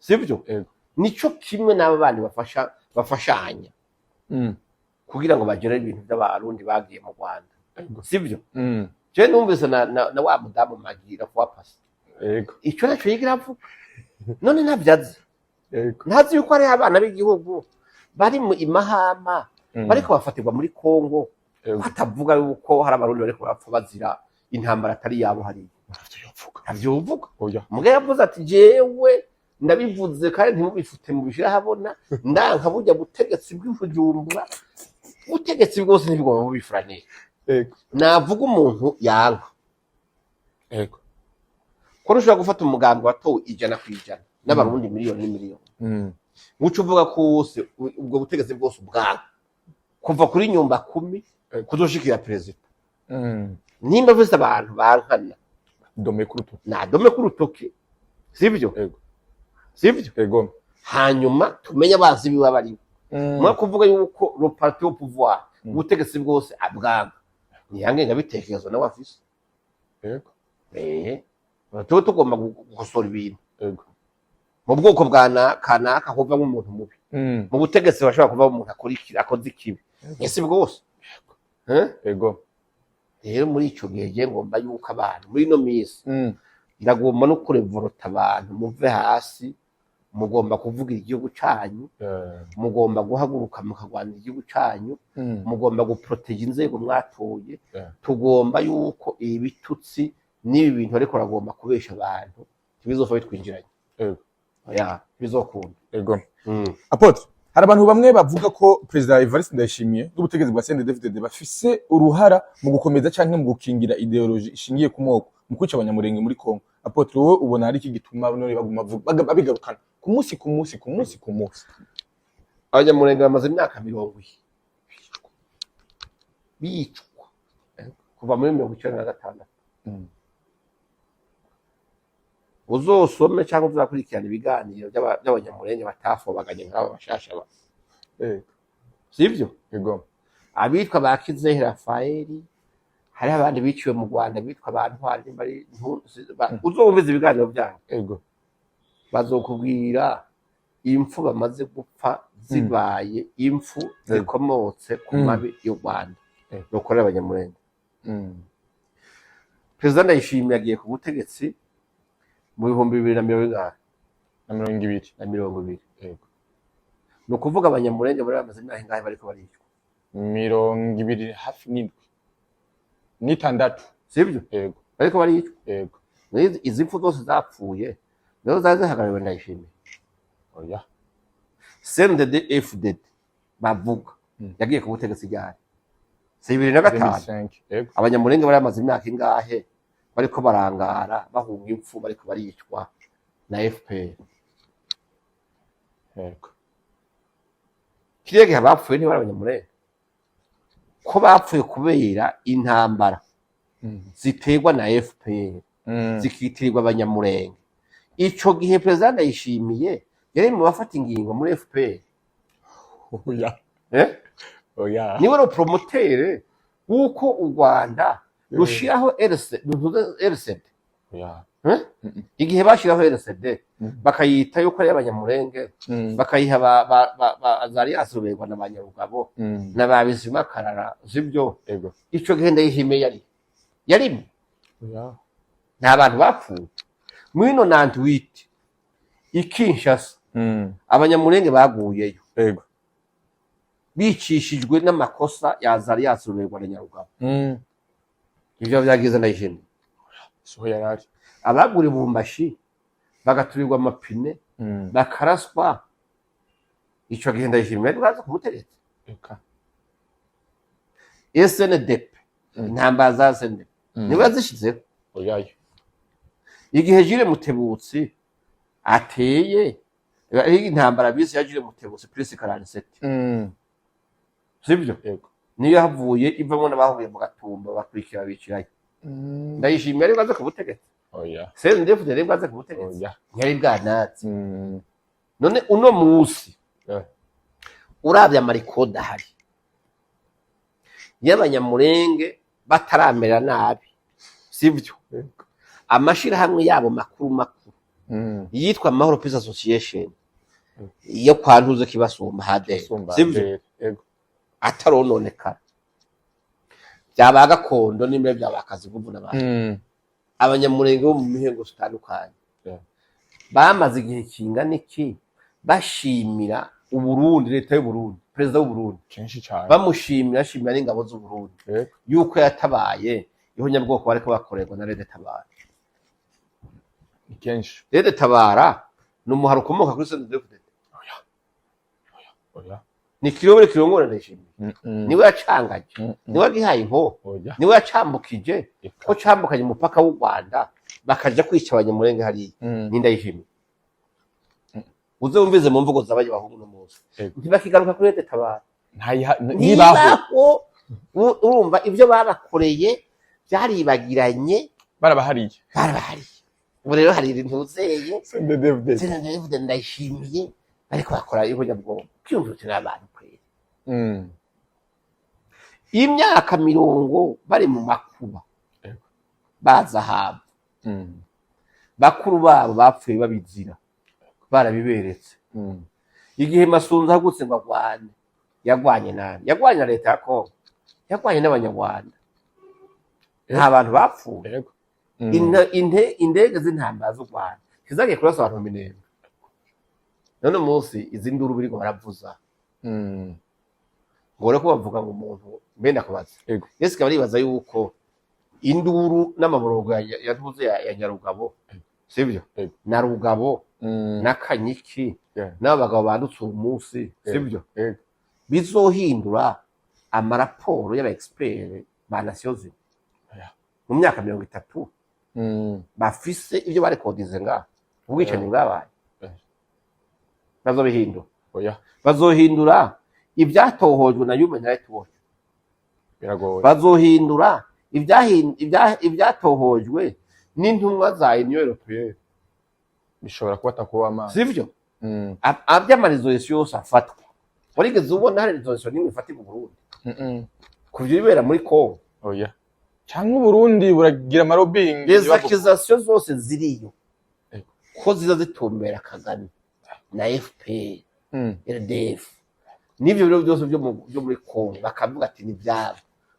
Sivyo? Yego. Nico kimwe n'aba bandi bafasha, bafashanya kugira ngo bagere ibintu by'Abarundi bagiye mu Rwanda. Sivyo? Je numvise na wa mudamu Magira kwa pasi. Ico naco yigira avuga none ntavyo azi. Ntazi yuko hariho abana b'igihugu bari mu Imahama, bariko bafatirwa muri Kongo, batavuga yuko hari Abarundi bariko barapfa bazira intambara atari yabo hariya. Ntavyo yovuga. Ntavyo uvuga. Oya. Muga yavuze ati: "Jewe ndabivuze kandi ntimubifute, mubishire ahabona, ndanka burya butegetsi bw'Ibujumbura, ubutegetsi bwose ntibigomba bubifuranira." Navuga umuntu yanka ko ushobora gufata umugambi watowe 100% n'Abarundi miliyoni n'imiliyoni, nkuco uvuga ko wose ubwo butegetsi bwose ubwanga, kuva kuri nyumba kumi kuzoshikira perezida. Nimba afise abantu bankana, Dome kuruto. Nadome k'urutoki, sivyo? Yego. Sivyo? Yego. Hanyuma tumenye abansi biwe abaribo. Mwa kuvuga yuko le parti au pouvoir, ubutegetsi bwose abwanga, niyange ngabitekerezo nawe afise. Tuba tugomba gukosora ibintu. Mu bwoko bwa kanaka hovamwo umuntu mubi, mu butegetsi bashobora kuvamo umuntu akora akoze ikibi, ese bwose. Eh? Yego. Rero muri ico gihe je ngomba yuko abantu muri ino minsi, ndagomba no kurevorota abantu, muve hasi, mugomba kuvugira igihugu canyu, mugomba guhaguruka mukagwanira igihugu canyu, mugomba guproteja inzego mwatoye. Tugomba yuko ibi bitutsi n'ibi bintu ariko baragomba kubesha abantu ntibizopfa bitwinjiranye. Oya, ntibizokunda. Apôtre, hari abantu bamwe bavuga ko Perezida Evariste Ndayishimiye n'ubutegetsi bwa CNDD-FDD bafise uruhara mu gukomeza canke mu gukingira idéologie ishingiye ku moko mu kwica Abanyamurenge muri Kongo. Apôtre, wowe ubona hari iki gituma none baguma babigarukana ku munsi ku munsi ku munsi ku munsi? Abanyamurenge bamaze imyaka 40 bicwa, kuva muri 96. Uzosome cyangwa uzakurikirana ibiganiro by'Abanyamurenge batafobaganye nk'aba bashasha sivyo? Yego. Abitwa ba Kizehe Rafaeli, hariho abandi biciwe mu Rwanda bitwa ba Ntwari, nimba ari uzumviza ibiganiro byabo, bazokubwira impfu bamaze gupfa zibaye impfu zikomotse ku mabi y'u Rwanda rukorera Abanyamurenge. Perezida Ndayishimiye agiye ku butegetsi mu bihumbi bibiri na mirongo ingahe? Na 20. Na 20. Yego. Ni ukuvuga Abanyamurenge bari bamaze imyaka ingahe bariko baricwa? 27 hafi n'itandatu. Sibyo? Yego. Bariko baricwa. Yego. Izi mpfu zose zapfuye nazo zari zihagarariwe Ndayishimiye? Oya. CNDD FDD bavuga yagiye ku butegetsi ryari? Si 2005? 2005. Yego. Abanyamurenge bari bamaze imyaka ingahe bariko barangara, bahunga impfu, bariko baricwa na FPR? Yego. Kiriya gihe abapfuye ntibari Abanyamurenge? Ko bapfuye kubera intambara ziterwa na FPR, zikitirirwa Abanyamurenge. Ico gihe Perezida Ndayishimiye yari mu bafata ingingo muri FPR. Oya. Eh? Oya. Niwe le promoteur w'uko u Rwanda rushiraho RCD. Oya. Eh? Mm. Igihe bashiraho RCD, bakayita yuko ari abanyamurenge, bakayiha ba Azarias Ruberwa na ba Nyarugabo na ba Bizima Karara, sibyo? Ego. Ico gihe Ndayishimiye yari yarimo? Oya. Nta bantu bapfuye mwino 98 i Kinshasa? Abanyamurenge baguyeyo bicishijwe n'amakosa ya Azarias Ruberwa na Nyarugabo. Ivyo vyagize Ndayishimiye? Siho yarari. Abagura ibumbashi bagaturirwa amapine, bakaraswa, ico gihe Ndayishimiye yari bwaza kumutegetsa? Eka. SNDP, intambara za SNDP, niwe yazishizeho? Oya. Igihe Jules Mutebutsi ateye intambara bise ya Jules Mutebutsi plus 47, sivyo? Ego. Niyo havuye ivamwo n'abahuye mu Gatumba, bakurikira bicirayo. Ndayishimiye yari bwaze kubutegetsa? Oya. CNDD yari bwaze kubutegetsa? Oya. Ntiyari bwanatse. None uno musi, uravye amarikoda ahari y'abanyamurenge bataramera nabi, sivyo? Ego. Amashirahamwe yabo makuru makuru, yitwa Amahoro Peace Association yo kwa Ntuze Kibasumba haderi, Sumba. sivyo? Ego. Atarononekara, byaba gakondo nimba byaba akazi kuvuna abantu, abanyamurenge bo mu mihingo zitandukanye bamaze igihe kingana iki bashimira Uburundi, leta y'Uburundi, perezida w'Uburundi? Kenshi cyane. Bamushimira, ashimira n'ingabo z'Uburundi yuko yatabaye ihonyabwoko bariko bakorerwa na RED Tabara. Ni kenshi. RED Tabara ni umuharo ukomoka kuri CNDD-FDD? Oya. Ni kirobere kirongora Ndayishimiye? Niwe yacangaje? Niwe yagihaye inko? Oya. Niwe yacambukije? Eka. Ko cambukanye umupaka w'u Rwanda bakaja kwica abanyamurenge hariya, ni Ndayishimiye? Uze wumvize mu mvugo z'abajya bahungu no munsi, ntibakigaruka kuri RED Tabara. Ntibaho. Ntibaho. Urumva ibyo babakoreye byaribagiranye. Barabahariye. Barabahariye. Ubu rero hari ibintu uzeye CNDD-FDD. CNDD-FDD, Ndayishimiye bariko bakora ihonyabwoko, kwiyumvira n'abantu kweri. Imyaka 40 bari mu makuba, baza haba bakuru babo bapfuye babizira, barabiberetse. Igihe Masunzu ahagurutse ngo agwane, yagwanye nani? Yagwanye na leta ya Kongo, yagwanye n'abanyarwanda. Nta bantu bapfuye? Ego. Indege z'intambara z'u Rwanda ntizagiye kurasa abantu mu Minembwe? None munsi izi nduru biriko baravuza, ngo ko bavuga ngo umuntu mbe ndakubaza, Yesu ikaba aribaza yuko induru n'amaborogo ya Ntuze ya Nyarugabo, sibyo? Ego. Na Rugabo na Kanyiki n'abo bagabo bandutse uwo munsi, sibyo? Ego. Bizohindura amaraporo y'aba expert ba Nations Unies mu myaka 30 bafise ibyo barekodize ngaha, ubwicanyi bwabaye? Bazobihindura? Oya. Bazohindura ibyatohojwe na Human Rights Watch? Biragoye. Bazohindura ibyatohojwe n'intumwa za Union Européenne? Bishobora kuba atakuba amazi. Sivyo? Aby'ama résolutions yose afatwa, warigeze ubona hari résolution n'imwe ifatirwa Burundi ku byo bibera muri Congo? Oya, cyangwa Uburundi buragira ama lobbying. Les accusations zose ziriyo, ko ziza zitumbera Kagame na FPR, RDF n'ibyo biro byose byo muri Congo, bakavuga ati ni byabo.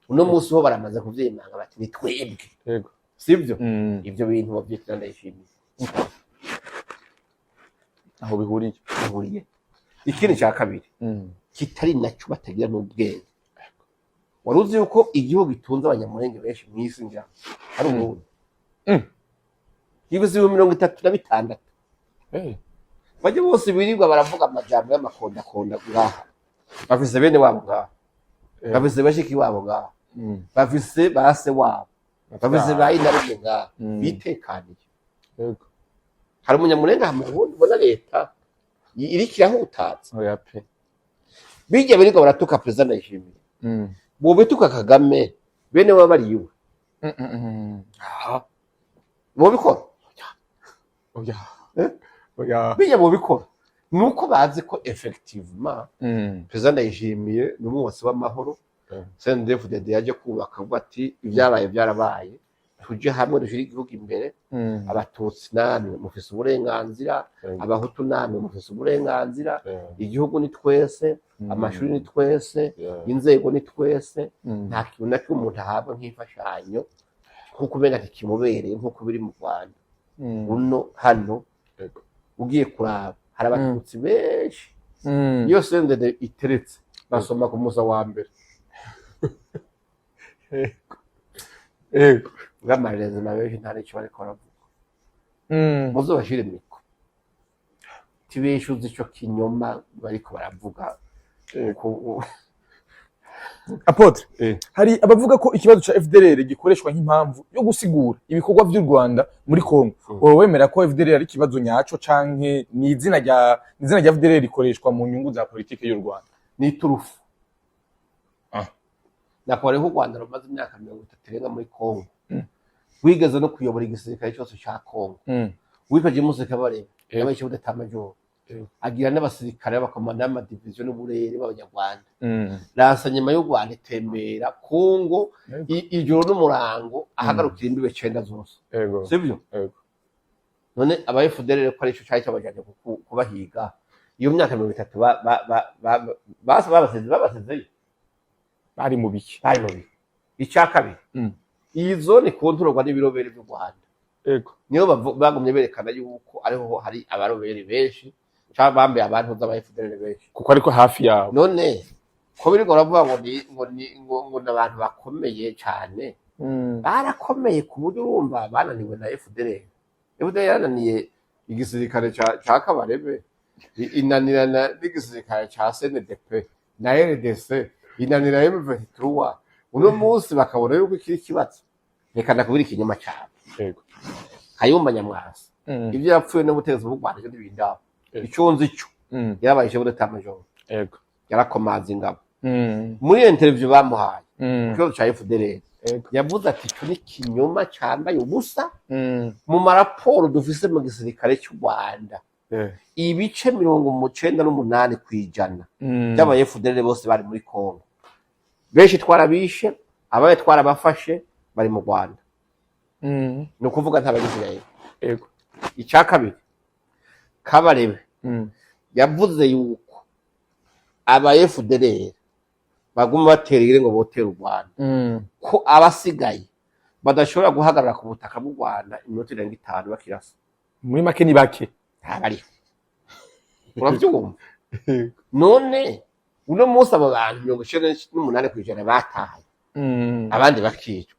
Uno munsi ho baramaze kuvyemanga bati ni twebwe. Sivyo? Ivyo bintu bavyitira Ndayishimiye? Aho bihuriye. Bihuriye. Ikindi cya kabiri kitari nacyo, batagira n'ubwenge, wari uzi yuko igihugu gitunze abanyamurenge benshi mu isi ngira ari Uburundi? Ibihumbi 36. Bajya bose birirwa baravuga amajambo y'amakondakonda ngaha, bafise bene wabo ngaha, bafise bashiki wabo ngaha, bafise ba se wabo, bafise ba inarume ngaha, bitekaniye. Hari umunyamurenge aha mu Burundi ubona leta iriko irahutaza? Oya pe. Bijya birirwa baratuka perezida Ndayishimiye, bobituka Kagame bene waba bari iwe? Ah, bobikora? Oya. Eh? Oya. Bijya bobikora. Nuko bazi ko effectivement Perezida Ndayishimiye ni umwubatsi w'amahoro. CNDD-FDD yaje kubaka, avuga ati: "Ibyabaye byarabaye, tuje hamwe dushyire igihugu imbere. Abatutsi namwe mufise uburenganzira, Abahutu namwe mufise uburenganzira. Igihugu ni twese, amashuri ni twese, inzego ni twese. Nta kintu na kimwe umuntu ahabwa nk'imfashanyo nk'uko umenga ntikimubereye, nk'uko biri mu Rwanda." Uno hano ugiye kuraba hari Abatutsi benshi. Iyo CNDD iteretse basoma ku musa wa mbere. Bw'amarezima benshi nta n'icyo bariko baravuga. Muzobashire micro, tibeshuze ico kinyoma bariko baravuga. Apôtre, hari abavuga ko ikibazo ca FDLR gikoreshwa nk'impamvu yo gusigura ibikorwa vy'u Rwanda muri Kongo. Wowe wemera ko FDLR ari ikibazo nyaco, canke ni izina rya FDLR rikoreshwa mu nyungu za politike y'u Rwanda? Ni iturufu. Nakubariye ko u Rwanda rumaze imyaka 30 irenga muri Kongo, wigeze no kuyobora igisirikare cyose ca Kongo. Witwa James Kabarebe yabaye chef d'état major, agira n'abasirikare b'abakomanda b'amadiviziyo n'uburere b'Abanyarwanda. Rasa nyuma y'u Rwanda itembera Kongo ijoro n'umurango, ahagarukira imbibe cenda zose. Sibyo? Yego. None aba FDLR ko arico cari cabajanye kubahiga iyo myaka 30, babasezeyo? Bari mu biki? Bari mu bihe. Icya kabiri, iyi zone ikontororwa n'ibirobere by'u Rwanda. Niyo bagumye berekana yuko ariho hari abarobere benshi cyangwa bambaye abantu z'aba FDLR benshi. Kuko ariko hafi yabo. None ko biriko baravuga ngo ni abantu bakomeye cyane, barakomeye ku buryo urumva bananiwe na FDLR. FDLR yarananiye igisirikare ca Kabarebe, inanirana n'igisirikare ca CNDP na RDC, inanira M23. Uno munsi bakabona yuko ikiri kibazo. Reka ndakubwira ikinyoma cyane. Kayumba Nyamwasa, ibyo yapfuye n'ubutegetsi bw'u Rwanda, ivyo ntibindaba. Ico nzi cyo, yarabaye chef d'état major, yarakomaza ingabo. Muri iyo interview bamuhaye ku kibazo ca FDLR, yavuze ati: "Ico ni ikinyoma cambaye ubusa. Mu maraporo dufise mu gisirikare cy'u Rwanda, ibice 98% by'aba FDLR bose bari muri Congo, benshi twarabishe, abaye twarabafashe bari mu Rwanda." Ni ukuvuga nta bayisirayeli. Icya kabiri, Kabarebe yavuze yuko aba FDLR baguma batera igire ngo botere u Rwanda, ko abasigaye badashobora guhagarara ku butaka bw'u Rwanda iminota irenga 5 bakirasa. Muri make ni bake. Ntabariho, urabyumva? None uno munsi abo bantu 98% bataye, abandi bakicwa,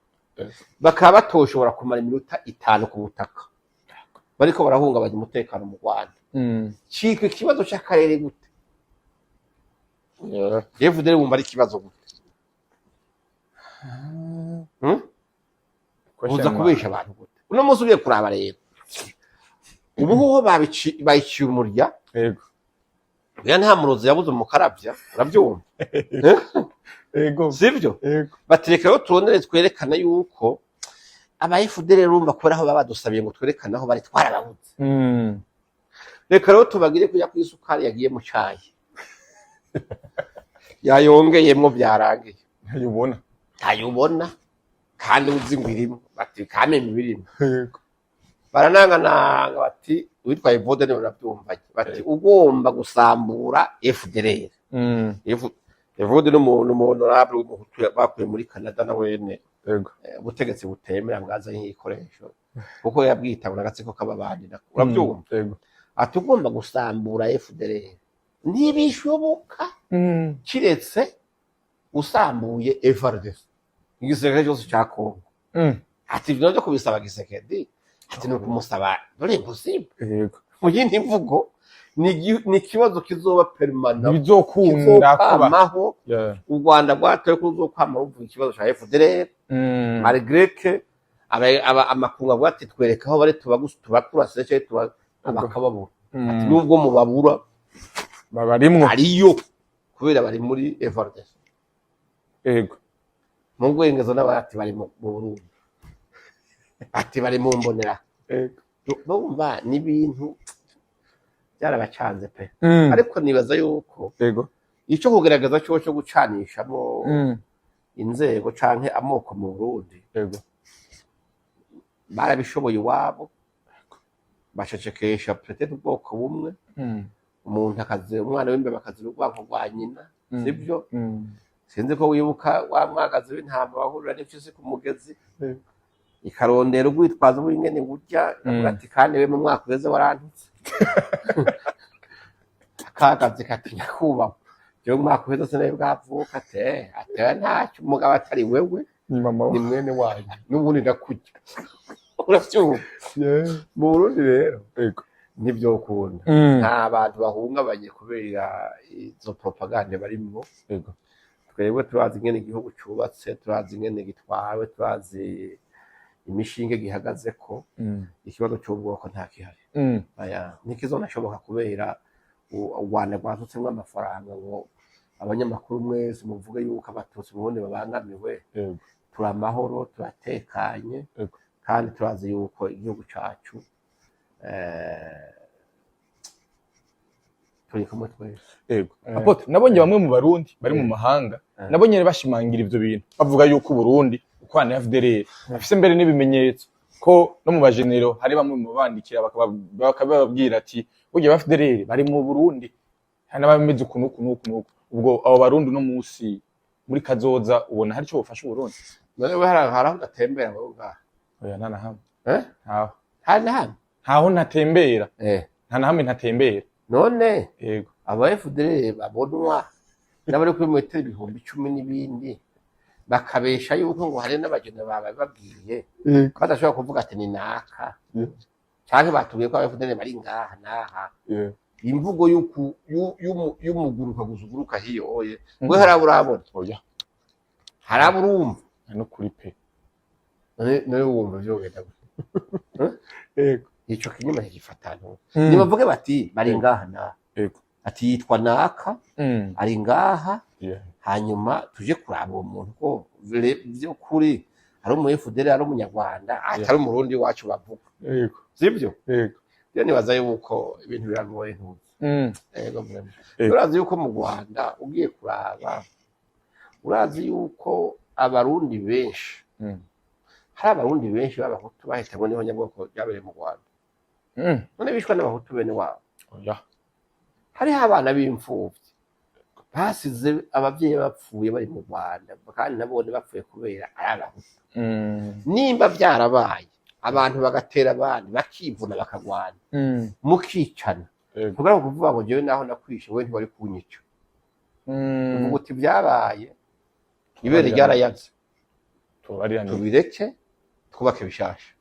bakaba batoshobora kumara iminota 5 ku butaka, bariko barahungabanya umutekano mu Rwanda, citwa ikibazo c'akarere gute? FDL wumva ari ikibazo gute? Hmm? Uza kubesha abantu gute? Uno munsi ugiye kuraba rero, ubu hoho bayiciye umurya. Oya, nta murozi yabuze umukarabya, urabyumva? Yego. Sibyo? Yego. Batereka rero turondere twerekana yuko aba FDL, urumva, kubera aho baba badusabiye ngo twerekane aho bari, twarababuze. Reka rero tubagire kujya ku isukari yagiye mu cayi yayongeyemwo, byarangiye. Ntayubona. Ntayubona kandi uzi ngo irimo, bati kameme birimo. Baranangananga bati witwaye vode niwe urabyumvanye, bati ugomba gusambura FDLR. Evode n'umuntu honorable w'Umuhutu bakuye muri Canada na wene. Ubutegetsi butemera bwazanye igikoresho kuko yabwita ngo n'agatsiko k'ababandi nako, urabyumva? Yego. Ati ugomba gusambura FDLR ntibishoboka, kiretse usambuye FARDC, igisirikare cyose cya Congo. Ati ibyo nabyo kubisaba Tshisekedi, ati ni ukumusaba dore impossible. Mu yindi mvugo, ni ikibazo kizoba permanent. Ntibizokunda kuba. Kizokwamaho. U Rwanda rwatoye ko ruzokwama ruvuga ikibazo ca FDLR, malgré que amakungu avuga ati twereka aho bari tubakurase canke bakababura. Ati nubwo mubabura, babarimwo. Ariyo kubera bari muri FARDC. Mu rwengezo n'abati bari mu Burundi, ati bari mu mbonera. Bumva n'ibintu. Byarabacanze pe. Ariko nibaza yuko ico kugerageza cyo cyo gucanishamo inzego canke amoko mu Burundi, barabishoboye iwabo, bacecekesha peut-être ubwoko bumwe. Umuntu akazi umwana w'imbeba akazira urwanko rwa nyina. Sibyo? Sinzi ko wibuka wa mwagazi w'intama wahurira n'impyisi ku mugezi, ikarondera urwitwazo w'ingene burya, ikavuga ati: "Kandi we mu mwaka uheze warantutse." Akagazi kati: "Nyakubahwa, jewe umwaka uheze sinari bwavuka." Ate ate ntacyo, umugabo atari wewe, ni mama ni mwene wanyu, n'ubundi ndakurya. Uravyumva? Mu Burundi rero ntivyokunda. Nta bantu bahungabanye kubera izo propagande barimwo. Twebwe turazi ingene igihugu cubatse, turazi ingene gitwawe, turazi imishinge gihagazeko. Ikibazo c'ubwoko nta kihari. Aya ntikizonashoboka kubera u Rwanda rwasutsemwo amafaranga ngo abanyamakuru mwese muvuge yuko Abatutsi mu Burundi babangamiwe. Turi amahoro, turatekanye. Kandi turazi yuko igihugu cacu turi kumwe twese. Apôtre, nabonye bamwe mu Barundi bari mu mahanga nabonye bashimangira ivyo bintu, bavuga yuko Uburundi ukorana na FDLR, bafise mbere n'ibimenyetso ko no mu bajenero hari bamwe mu bandikira bakababwira ati burya ba FDLR bari mu Burundi, hari n'abameze uku n'uku n'uku n'uku. Ubwo abo Barundi uno musi muri kazoza ubona hari ico bofasha Uburundi? None we hari aho udatembera wowe ngaha? Oya, nta na hamwe. Eh? Ntaho. Nta na hamwe? Ntaho ntatembera. Nta na hamwe ntatembera. None aba FDLR babonwa n'abari kuri metero 10,000 n'ibindi, bakabesha yuko ngo hari n'abageni bababwiye, badashobora kuvuga ati ni naka, canke batubwiye ko aba FDLR bari ngaha n'aha, imvugo y'umuguruka gusa uguruka hiyoye, we hari abo urabona? Oya. Hari abo urumva? No kuri pe. None wumva vyogenda gute? Ico kinyuma ntigifatana. Nibavuge bati bari ngaha n'aha, ati yitwa naka, ari ngaha, hanyuma tuje kuraba uwo muntu ko vy'ukuri ari umu FDL, ari umunyarwanda, atari umurundi wacu bavuga. Sibyo? Yego. Rero nibaza yuko ibintu biragoye, ntuzi. Yego, vraiment. Urazi yuko mu Rwanda ugiye kuraba, urazi yuko Abarundi benshi, hari Abarundi benshi b'Abahutu bahitanywe n'ihonyabwoko ryabereye mu Rwanda. None bishwe n'Abahutu bene wabo. Oya. Hariho abana b'imfuvyi basize abavyeyi bapfuye bari mu Rwanda, kandi nabone bapfuye kubera ari Abahutu. Nimba vyarabaye, abantu bagatera abandi, bakivuna, bakagwana, mukicana, kugira ngo kuvuga ngo jewe naho nakwishe, we ntiwari kunyica. Uvuga uti byabaye, ibere ryarayaze. Tubabarirane. Tubireke, twubake bishasha.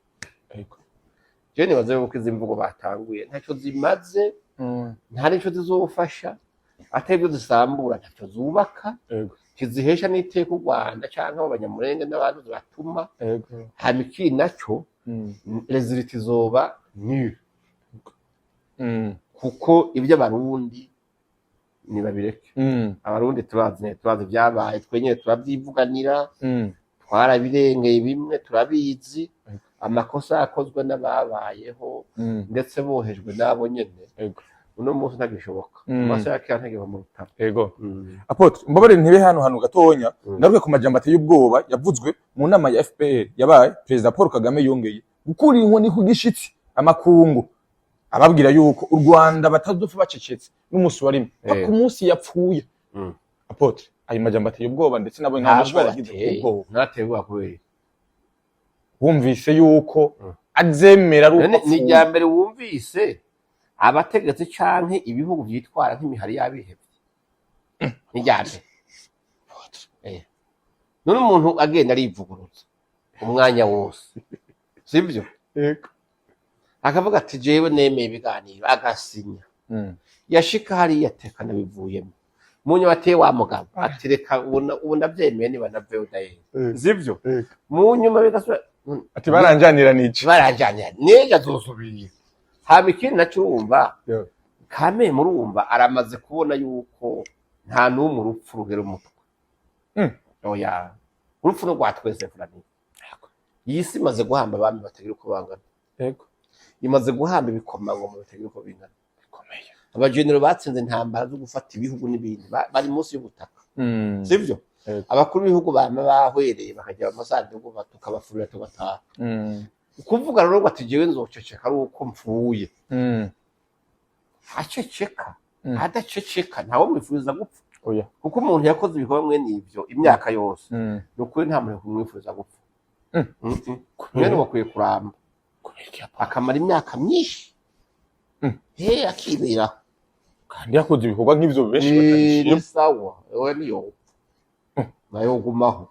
Jewe nibaza yuko izi mvugo batanguye ntacyo zimaze, nta n'ico zizofasha, atari ibyo zisambura, ntacyo zubaka, ntizihesha n'iteka u Rwanda canke abo Banyamurenge n'abandi zibatuma. Hama ikindi naco, résultat izoba nul, kuko ibyo Abarundi nibabireke. Abarundi turazi, turazi ibyabaye, twenyene turabyivuganira. Twarabirengeye bimwe, turabizi. Amakosa yakozwe n'ababayeho, ndetse bohejwe n'abo nyene, uno munsi ntagishoboka. Amaso ya kera ntagiba mu rutaro. Apôtre, mbabarire ntibe hano hantu gatonya. Ngaruke ku majambo ateye ubwoba yavuzwe mu nama ya FPR yabaye. Perezida Paul Kagame yongeye gukura inkoni ku gishitsi amakungu, ababwira yuko u Rwanda batazopfa bacecetse n'umunsi warimwe paka umunsi yapfuye. Apôtre, ayo majambo ateye ubwoba, ndetse nabo nta benshi Ntabwo baragize ateye ubwoba. Ntateye ubwoba kubera Wumvise yuko azemera ari uko None ni apfuye. irya mbere wumvise abategetsi canke ibihugu vyitwara nk'imihari y'abihevye? Ni irya mbere. None umuntu agenda arivuguruza umwanya wose, sivyo? Yego. Akavuga ati jewe nemeye ibiganiro, agasinya, yashika hariya atekana bivuyemo, munyo bateye wa mugabo ati reka ubu ndavyemeye, niba naveyo ndahera. Sivyo? Yego. Mu nyuma bigasubira. Ati baranjaniranije. Baranjanira, n'ejo azosubira. Hama ikindi naco, urumva, kame murumva aramaze kubona yuko nta n'umwe urupfu rugera umutwe. Oya, urupfu no rwa twese furani. Iyi si imaze guhamba abami batagira uko bangana, imaze guhamba ibikomangoma bitagira uko bingana. Bikomeye. Abajenero batsinze intambara zo gufata ibihugu n'ibindi bari munsi y'ubutaka, sivyo? Yego. Abakuru b'ibihugu bama bahwereye bakajya mu masanduku, tukabafurira tugataha. Ukuvuga rero ngo ati jewe nzoceceka ari uko mpfuye, aceceka, adaceceka, ntawe mwifuriza gupfa. Oya. Kuko umuntu yakoze ibikorwa mwene ivyo imyaka yose, ni ukuri nta muntu kumwifuriza gupfa. Mwene bakwiye kuramba. Kubera iki? Akamara imyaka myinshi, he akiberaho. Kandi yakoze ibikorwa nk'ivyo benshi Ni batabishima. Ni sawa, wewe niyo nayo gumaho.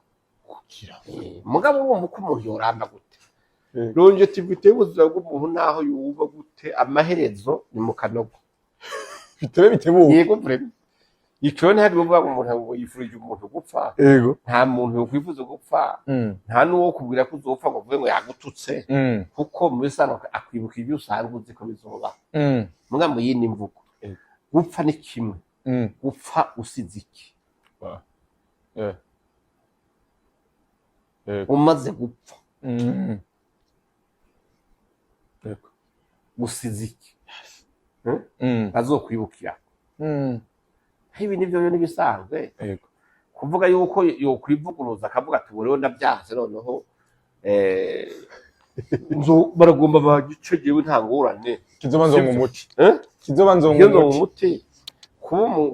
Kugira Mugabo urumva uko umuntu yoramba gute? Longevity y'ubuzima bw'umuntu, naho yumva gute, amaherezo ni mu kanogo. Bitebe bitebuke. Yego, vraiment, ico ntabwo bivuga ngo umuntu ngo yifurije umuntu gupfa. Nta muntu yokwifuza gupfa. Nta n'uwo kubwira ko uzopfa ngo avuge ngo yagututse, kuko mu bisanzwe akwibuka ibyo usanzwe uzi ko bizoba. Muga mu yindi mvugo, gupfa ni kimwe, gupfa usize iki? Wow. Yego. Umaze gupfa, Yego. usize iki azokwibukira? Ibi nivyo byo n'ibisanzwe. Kuvuga yuko yokwivuguruza akavuga ati ubu rero ndabyanze, noneho baragomba bagice, jewe nta ngorane. Kizoba nzonga Sivyo? umuti. Eh? Kizoba nzonga Iyo ni umuti. umuti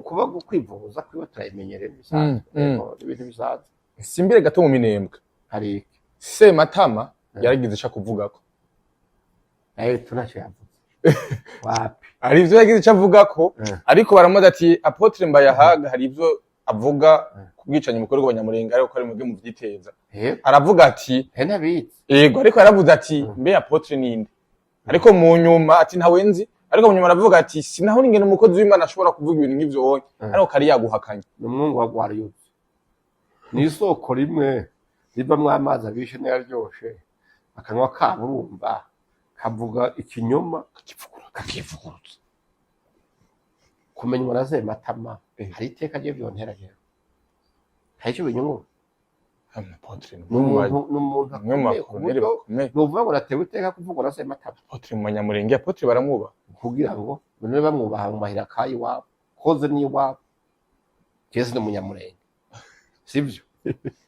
kuba kwivuguruza kwiwe turabimenyereye, bisanzwe. Yego, ibintu bisanzwe. Simbire gato mu Minembwe. Hari iki? Sematama yaragize ico akuvugako. Nawe tunacyo yavuze wapi? Hari ivyo yagize ico avugako, ariko baramubaza ati apôtre Mbayahaga hari ivyo avuga ku bwicanyi bukorerwa Abanyamulenge, ariko ko ari mwebwe muvyiteza. Aravuga ati He, ntabizi. Yego, ariko yaravuze ati mbe apôtre ninde? Ariko mu nyuma ati ntawe nzi, ariko mu nyuma aravuga ati sinaho ingene umukozi w'Imana ashobora kuvuga ibintu nk'ivyo wonye, ariko kari yaguhakanye. Ni umwungu wa rwariyutse, ni isoko rimwe rivamwo amazi abishe n'ayaryoshe. Akanwa kabo urumva kavuga ikinyoma kakivugurutsa. Kumenywa na Sematama, hari iteka rye vyontera rero? Hari icyo binyungura? Apôtre ni ni umuntu, ni umuntu umwe mu akomeye ku bakoloneli buryo bakomeye. Nuvuga ngo natewe iteka kuvugwa na Sematama? Apôtre mu Banyamulenge, apôtre baramwubaha. Kugira ngo none bamwubaha mu mahira kayiwabo koze n'iwabo. Jeze ni umunyamurenge, sibyo?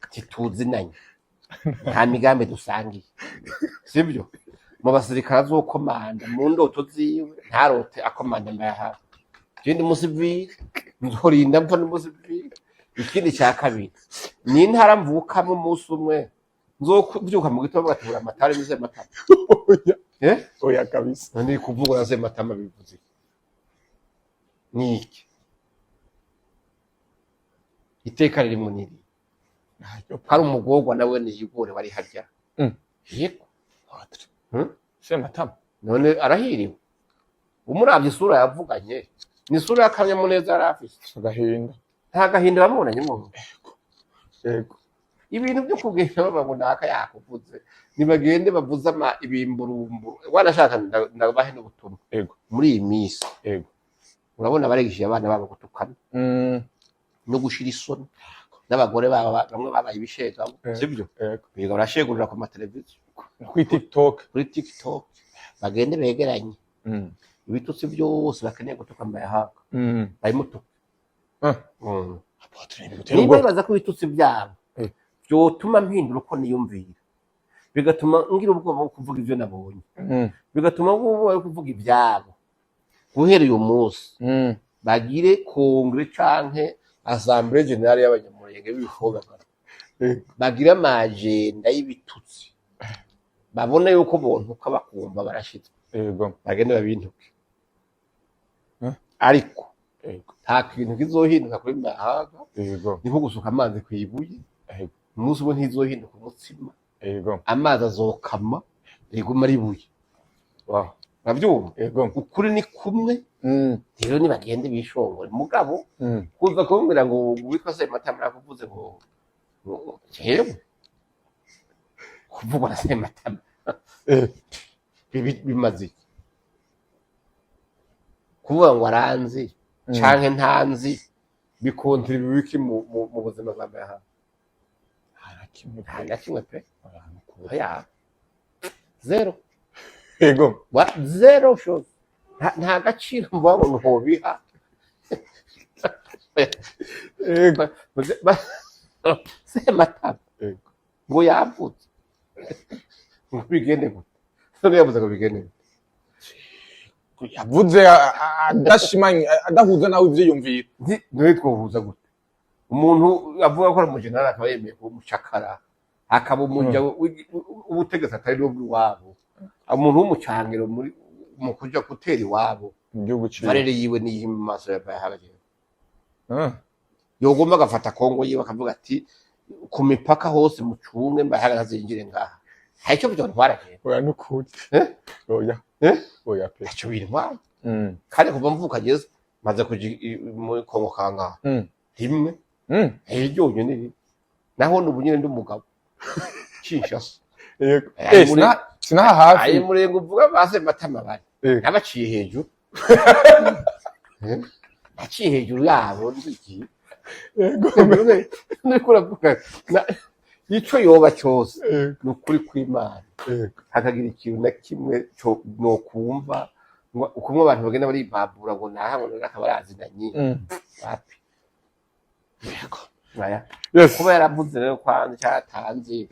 Ntituzinanye, nta migambi dusangiye, sibyo? Mu basirikare azokomanda mu ndoto ziwe ntarote akomanda Mbayahaga. Je ndi umusivili, nzorinda mpfa n'umusivili. Ikindi cya kabiri, ni intara mvukamo. Umunsi umwe nzokuvyuka mu gitondo bagatubura amatara ni Sematama? Oya. Eh? Oya kabisa. None kuvuga na Sematama bivuze iki? Ni iki? Iteka ririmo niri hari umugorwa nawe niyigore wari harya. Yego. Apôtre. Hmm? Sematama. None arahiriwe? Umuravye isura yavuganye ni isura y'akanyamuneza yari afise. Agahinda. Nta gahinda bamubonanye mu Yego. ibintu byo kugenda baba ngo naka yakuvuze. Nibagende bavuze ama ibimburumburu wanashaka. Ndabahe n'ubutumwa. Muri iyi minsi, urabona barigishije abana babo gutukana no gushira isoni n'abagore babo, bamwe babaye ibishegabo, sibyo? Yego. Biga barashegurira ku mateleviziyo. Kuri TikTok. Kuri TikTok. Bagende begeranye ibitutsi byose bakeneye gutuka Mbayahaga, babimutuka. Apôtre, ntibigutera Niba ubwoba? bibaza ko ibitutsi byabo byotuma mpindura uko niyumvira, bigatuma ngira ubwoba bwo kuvuga ibyo nabonye, bigatuma ngira ubwoba bwo kuvuga ibyabo, guhera uyu munsi bagire congrès canke assemblée générale y'Abanyamurenge b'ibifobagana, bagire amajenda y'ibitutsi, babone yuko bontuka bakumva barashitswe. Bagende babintuke. Ariko nta kintu kizohinduka kuri Mbayahaga. Ni nko gusuka amazi ku ibuye. Umunsi umwe ntizohinduka umutsima. Amazi azokama riguma ari ibuye. Urabyumva? Yego. Ukuri ni kumwe. Rero nibagende bishongore, mugabo kuza kumbwira ngo witwa Sematama nakuvuze ngo jewe kuvugwa na Sematama bimaze iki? Kuvuga ngo aranzi canke ntanzi bikontera ibiki mu buzima bwa Mbayahaga? Nta na kimwe. Nta na kimwe pe. Oya, zéro. Yego. Zéro chose. Nta gaciro mvuga ngo ntobiha. Sematama ngo yavutse ngo bigende gute? None yavuze ngo bigende gute? Yavuze adashimanye, adahuza nawe ivyiyumviro. Ntiwe twohuza gute? Umuntu avuga ko ari umujenerali akaba yemeye kuba umucakara, akaba umuja w'ubutegetsi atari n'ubw'iwabo, umuntu w'umucangiro muri mu kuja gutera iwabo. Mu gihugu ciwe. Valeur yiwe niyi mu maso ya Bayahagaze? Yogomba agafata Kongo yiwe, akavuga ati ku mipaka hose mucunge, Mbayahaga zinjire ngaha, hari icyo byontwara rero? Oya, nukuri. Eh? Oya. Eh? Oya pe. Ntacyo bintwara. Kandi kuva mvuka ageze maze kuja muri Kongo kangaha? Rimwe. Ryonyine rimwe, naho n'ubu nyine ndi umugabo Kinshasa. Ayo Eh, sinaha hafi. Ayo murenge uvuga base matama bari nabaciye hejuru. Eh? Naciye hejuru yabo ndigiye. Niko uravuga ico yoba cyose, ni ukuri kw'Imana, hakagira ikintu na kimwe cyo nokumva ngo ukumwe abantu bagenda baribabura ngo naha ngo naka barazinanye. Wapi. Aya. Kuba yaravuze rero kwanza cyatanze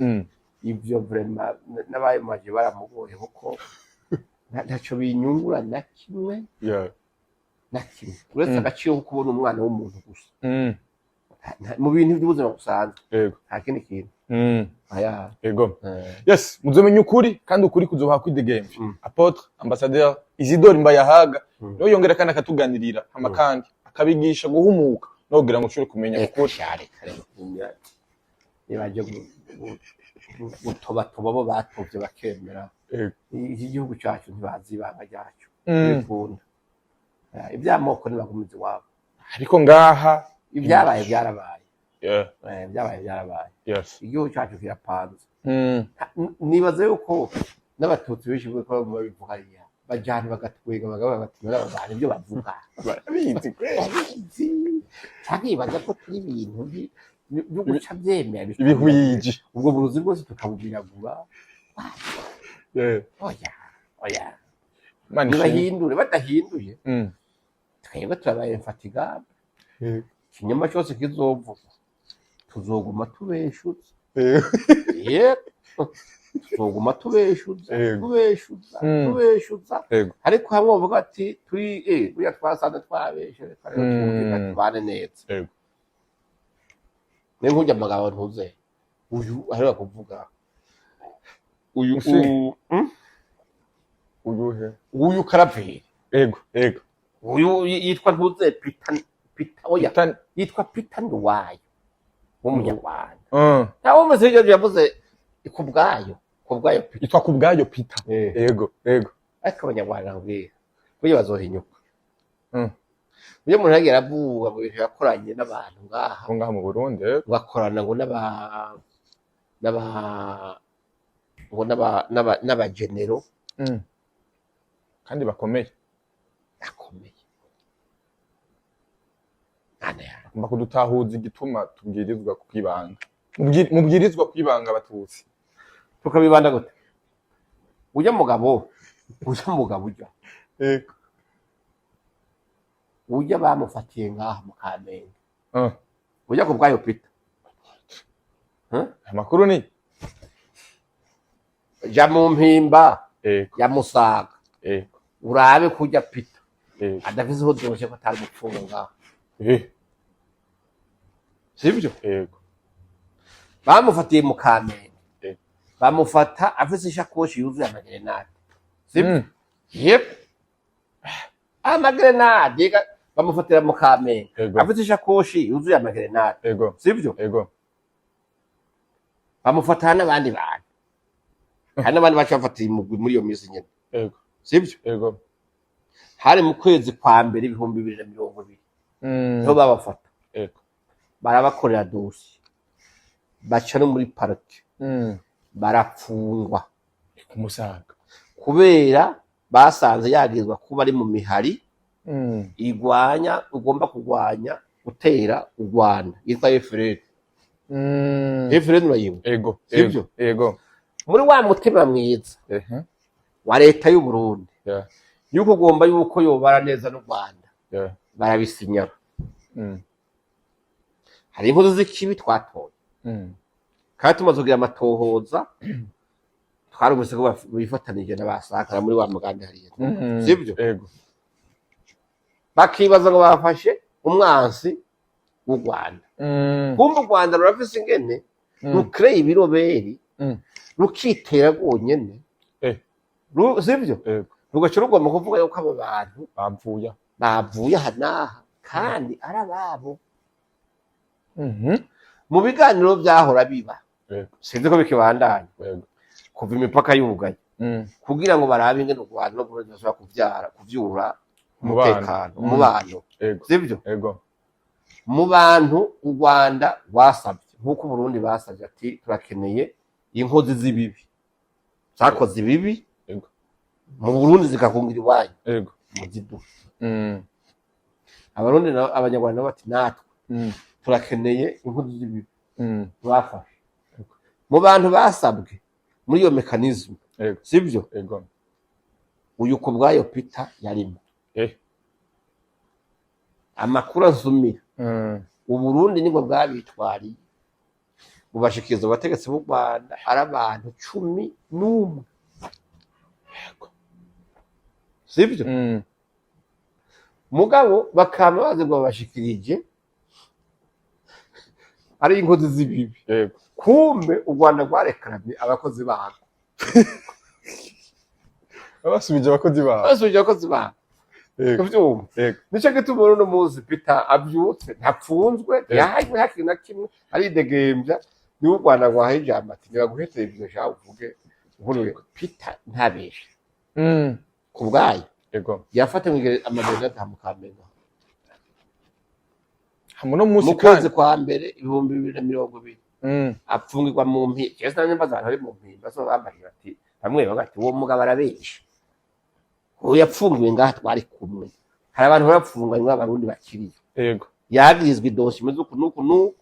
ivyo, vraiment n'abayimaje baramugoye, kuko ntaco binyungura na kimwe, na kimwe, uretse agaciro ko kubona umwana w'umuntu gusa. Mu bintu by'ubuzima busanzwe, nta kindi kintu. Aya. Yego. Yes, muzomenya ukuri kandi ukuri kuzoha kwidegemvya. Apôtre Ambassadeur Isidore Mbayahaga niwe yongera kandi akatuganirira hama kandi akabigisha guhumuka no kugira ngo ushobore kumenya ukuri. Cyane kare nibaje gutobatoba bo batovye bakemera. Iki gihugu cyacu ntibazi ibanga ryacu, bikunda iby'amoko, ntibagumize iwabo. Ariko ngaha Ibyabaye byarabaye. Ibyabaye byarabaye. Igihugu cyacu kirapanze. Nibaza yuko n'abatutsi benshi ko babivuga hariya bajyana bagatwega, bakavuga bati "Bariya bantu ibyo bavuga Barabizi kweli. Barabizi." Cyangwa bibaza ko turi ibintu byo guca byemera Ibihwiji. Ubwo burozi bwose tukabubiragura. Oya, oya. Imana ishimwe. Ntibahindure, badahinduye, twebwe turabaye infatigable. Ikinyoma cyose kizovugwa tuzoguma tubeshutse. Yego, tuzoguma tubeshuza, tubeshuza, tubeshuza. Ariko hamwe bavuga ati turi buriya twasanze twabeshe, reka rero twumvikane, tubane neza. Niyo nkujya amagambo ntuze uyu aheruka kuvuga uyu. Musinga. Hmm? Uyuhe? Uyu Karaveri. Yego, yego. Uyu yitwa ntuze Peter, Peter, oya. Yitwa Peter Nduwayo w'umunyarwanda. Ntawe wumvise ibyo yavuze ku bwayo, ku bwayo Peter? Yitwa ku bwayo Peter. Yego, yego. Ariko abanyarwanda nkubwira burya bazohinyuka. Burya umuntu yagiye aravuga mu bintu yakoranye n'abantu ngaha, Aho ngaha mu Burundi, yego. bakorana ngo n'aba ngo n'abagenero Kandi bakomeye. Akomeye. Mana yanjye! Agomba kudutahuza igituma tubwirizwa kwibanga. Mubwirizwa kwibanga abatutsi. Tukabibanda gute? Ujya mugabo, ujya mugabo, ujya ujya bamufatiye ngaha mu Kamenge, ujya ku bwayo Peter. Amakuru ni Ja mu Mpimba ya Musaga, urabe kujya Peter adafise aho byoroshye ko atari gupfunga ngaho. Sibyo? Yego. Bamufatiye mu Kamenge, bamufata afise ishakoshi yuzuye amagerenade, sibyo? Yep, amagerenade. Bamufatira mu Kamenge afite ishakoshi yuzuye amagerenade, sibyo? Yego. Bamufata n'abandi bantu, hari n'abandi baca bafatiye umugwi muri iyo minsi nyene, sibyo? Yego. Hari mu kwezi kwa mbere 2020, niho babafata. Barabakorera dossier, baca no muri parquet, barapfungwa. Ku Musaga. Kubera basanze yagizwa kuba ari mu mihari igwanya, ugomba kurwanya gutera u Rwanda, yitwa FRN. FRN urayibuka? Yego. Sibyo? Yego. Muri wa mutima mwiza wa leta y'u Burundi, Yuko ugomba yuko yobara neza n'u Rwanda, barabisinyara. Hari inkozi z'ikibi twatoye, kandi tumaze kugira amatohoza, twarumvise ko bifatanije n'abasakara muri wa mugambi hariya, sibyo? Ego. Bakibaza ngo bafashe umwansi w'u Rwanda. Kumva u Rwanda rurafise ingene rukreye ibiroberi, rukitera rwonyene. Sibyo? Ego. Rugaca rugomba kuvuga yuko abo bantu Bapfuye. bavuye aha n'aha kandi ari ababo. Mu biganiro byahora biba, sinzi ko bikibandanya, kuva imipaka yugaye, kugira ngo barabe ingene u Rwanda n'Uburundi bashobora kuvyara kuvyura Umubano. umutekano, umubano, sibyo? Ego. Mu bantu u Rwanda rwasabye, nk'uko Uburundi basabye ati turakeneye inkozi z'ibibi zakoze ibibi mu Burundi zikakungira iwanyu, muziduhe. Abarundi nabo, Abanyarwanda nabo bati natwe turakeneye inkozi z'ibibi bafashe. Mu bantu basabwe muri iyo mécanisme, sibyo? Ego. Uyu ku bwayo Peter yarimo. Amakuru azumira, Uburundi nibwo bwabitwariye bubashikiriza abategetsi b'u Rwanda, ari abantu 11, sibyo? Mugabo bakaba bazi ngo babashikirije ari inkozi z'ibibi. Kumbe u Rwanda rwarekaramye abakozi barwo. Babasubije abakozi babo. Basubije abakozi barwo. Kuvyumva? Ego. Nico gituma uno munsi Peter avyutse ntapfunzwe, ntiyahanywe hakiri na kimwe, aridegembya. Niwe u Rwanda rwahaye ijambo ati nibaguhe televiziyo sha uvuge inkuru. Peter ntabeshe, ku bwayo yafatanywe amagrenade mu Kamenge. Hamwe no munsi Mu kwezi kandi kwa mbere 2020, apfungirwa mu mpimba. Jewe sinari mbaza abantu bari mu mpimba, so bambariye bati, bamwe bavuga ati uwo mugabo arabesha, uwo yapfungiwe ngaha twari kumwe. Hari abantu bapfunganywe, Abarundi bakiriye. Yagirizwa idosiye imeze uku n'uku n'uku,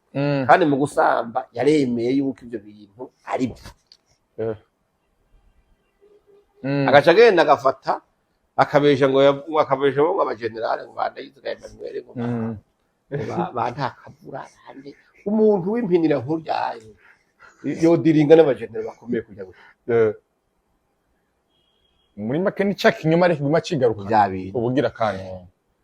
kandi mu gusamba yaremeye yuko ivyo bintu ari byo. Agaca agenda agafata akabesha ngo akabesha ngo abajenerali ngo bandayiziga Emmanuel ngo ngo ba ntakavura bande. Umuntu w'impinira nkuryaye yodiringa n'abajenerali bakomeye kujya Muri make ni ca kinyoma ariko kiguma cigaruka. Bya bintu. Ubugira kandi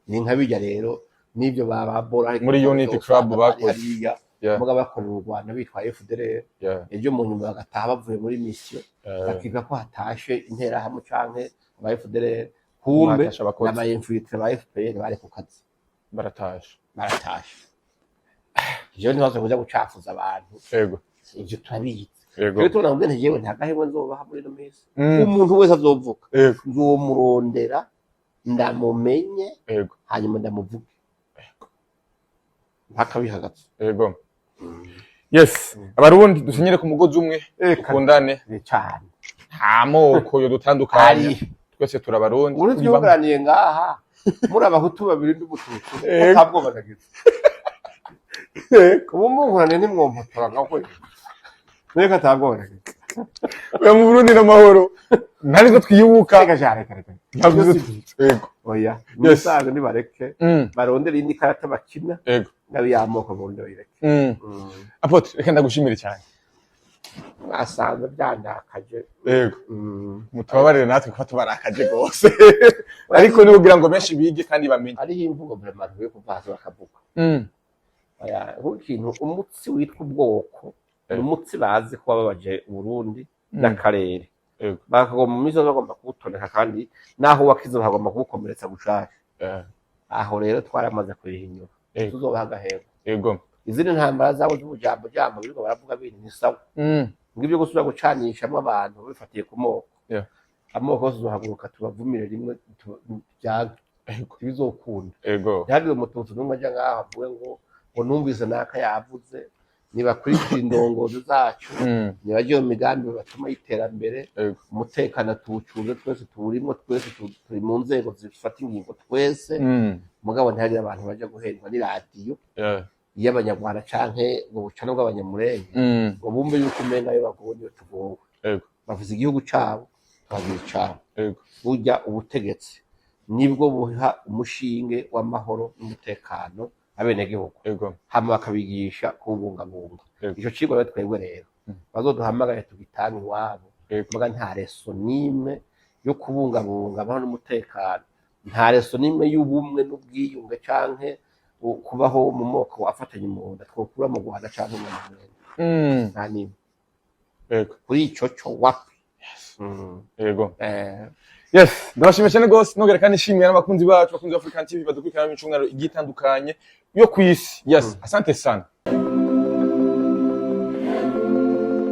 Ni nka bijya rero n'ibyo babora Muri Unity Club bakoze. Hariya muga bakorera u Rwanda bitwa FDLR, ejo mu nyuma bagataha bavuye muri mission, bakiga ko hatashe Interahamwe canke aba FDLR, kumbe Batashe abakozi. n'aba infiltrés ba FPR bari ku kazi. Baratashe. Baratashe. Ivyo ntibaze kuja gucafuza abantu. Ivyo turabizi. Rero tubona ngo jewe nta gahemwe nzobaha muri ino minsi. Umuntu wese azovuga, nzomurondera ndamumenye, hanyuma ndamuvuge mpaka bihagaze. Ego, yes, Abarundi dusenyere ku mugozi umwe, dukundane. Cyane. Nta moko yo dutandukanya. Ari Twese turi Abarundi, ubu turi bamwe. twugaraniye ngaha muri Abahutu babiri n'Umututsi, atabwoba nagize. Ubu munkurane ntimwompotora nka kwe, reka, atabwoba nagize. Oya, mu Burundi n'amahoro, nta twiyibuka. Reka sha, reka, reka. Ntabwo. Ego. Oya, musanzwe nibareke, barondere indi karata bakina, nayo y'amoko bundi bayireke. Apôtre, reka ndagushimire cyane. Mwasanze byandakaje. Mutubabarire natwe kuba tubarakaje rwose, ariko ni kugira ngo benshi bige kandi bamenye. Hariho imvugo vraiment yo kuva hasi bakavuga. Oya, nk'ikintu umutsi witwa ubwoko ni umutsi bazi ko wababaje Uburundi n'akarere, bakagomba mu minsi yose bagomba kuwutoneka, kandi naho wakize bakagomba kuwukomeretsa gushasha. Aho rero twaramaze kuyihinyura, tuzobaha agahembo. Izindi ntambara zabo z'ubujambo jambo birirwa baravuga bindi ni sawa, ngo ibyo gusubira gucanishamo abantu bifatiye ku moko, amoko yose uzohaguruka tubavumire rimwe, byange, ntibizokunda. Ntihagire Umututsi n'umwe ajya ngaho avuge ngo numvise naka yavuze. Nibakurikira indongozi zacu, nibajye mu migambi batuma y'iterambere, umutekano tuwucunge twese, tuwurimo twese, turi mu nzego zifata ingingo twese. Mugabo ntihagire abantu bajya guhendwa n'iradiyo y'Abanyarwanda canke ngo bucane bw'Abanyamurenge, ngo bumve yuko umenga ayo bagowe niyo tugowe. Bafise igihugu cabo, tukagira icabo. Burya ubutegetsi Nibwo buha umushinge w'amahoro n'umutekano abenegihugu, hama bakabigisha kuwubungabunga. Ico cigwa rero, twebwe rero bazoduhamagare tugitange iwabo. Muga nta leçon n'imwe yo kubungabunga amahoro n'umutekano, nta leçon n'imwe y'ubumwe n'ubwiyunge canke kubaho mu moko afatanye mu nda twokura mu Rwanda canke mu Burundi. Nta n'imwe. Kuri ico co wapi. Yes, ndabashimiye cyane gose. Nongera kandi nshimira n'abakunzi bacu, abakunzi ba African TV badukurikirana mu micungararo igiye itandukanye yo ku isi. Yes, asante sana.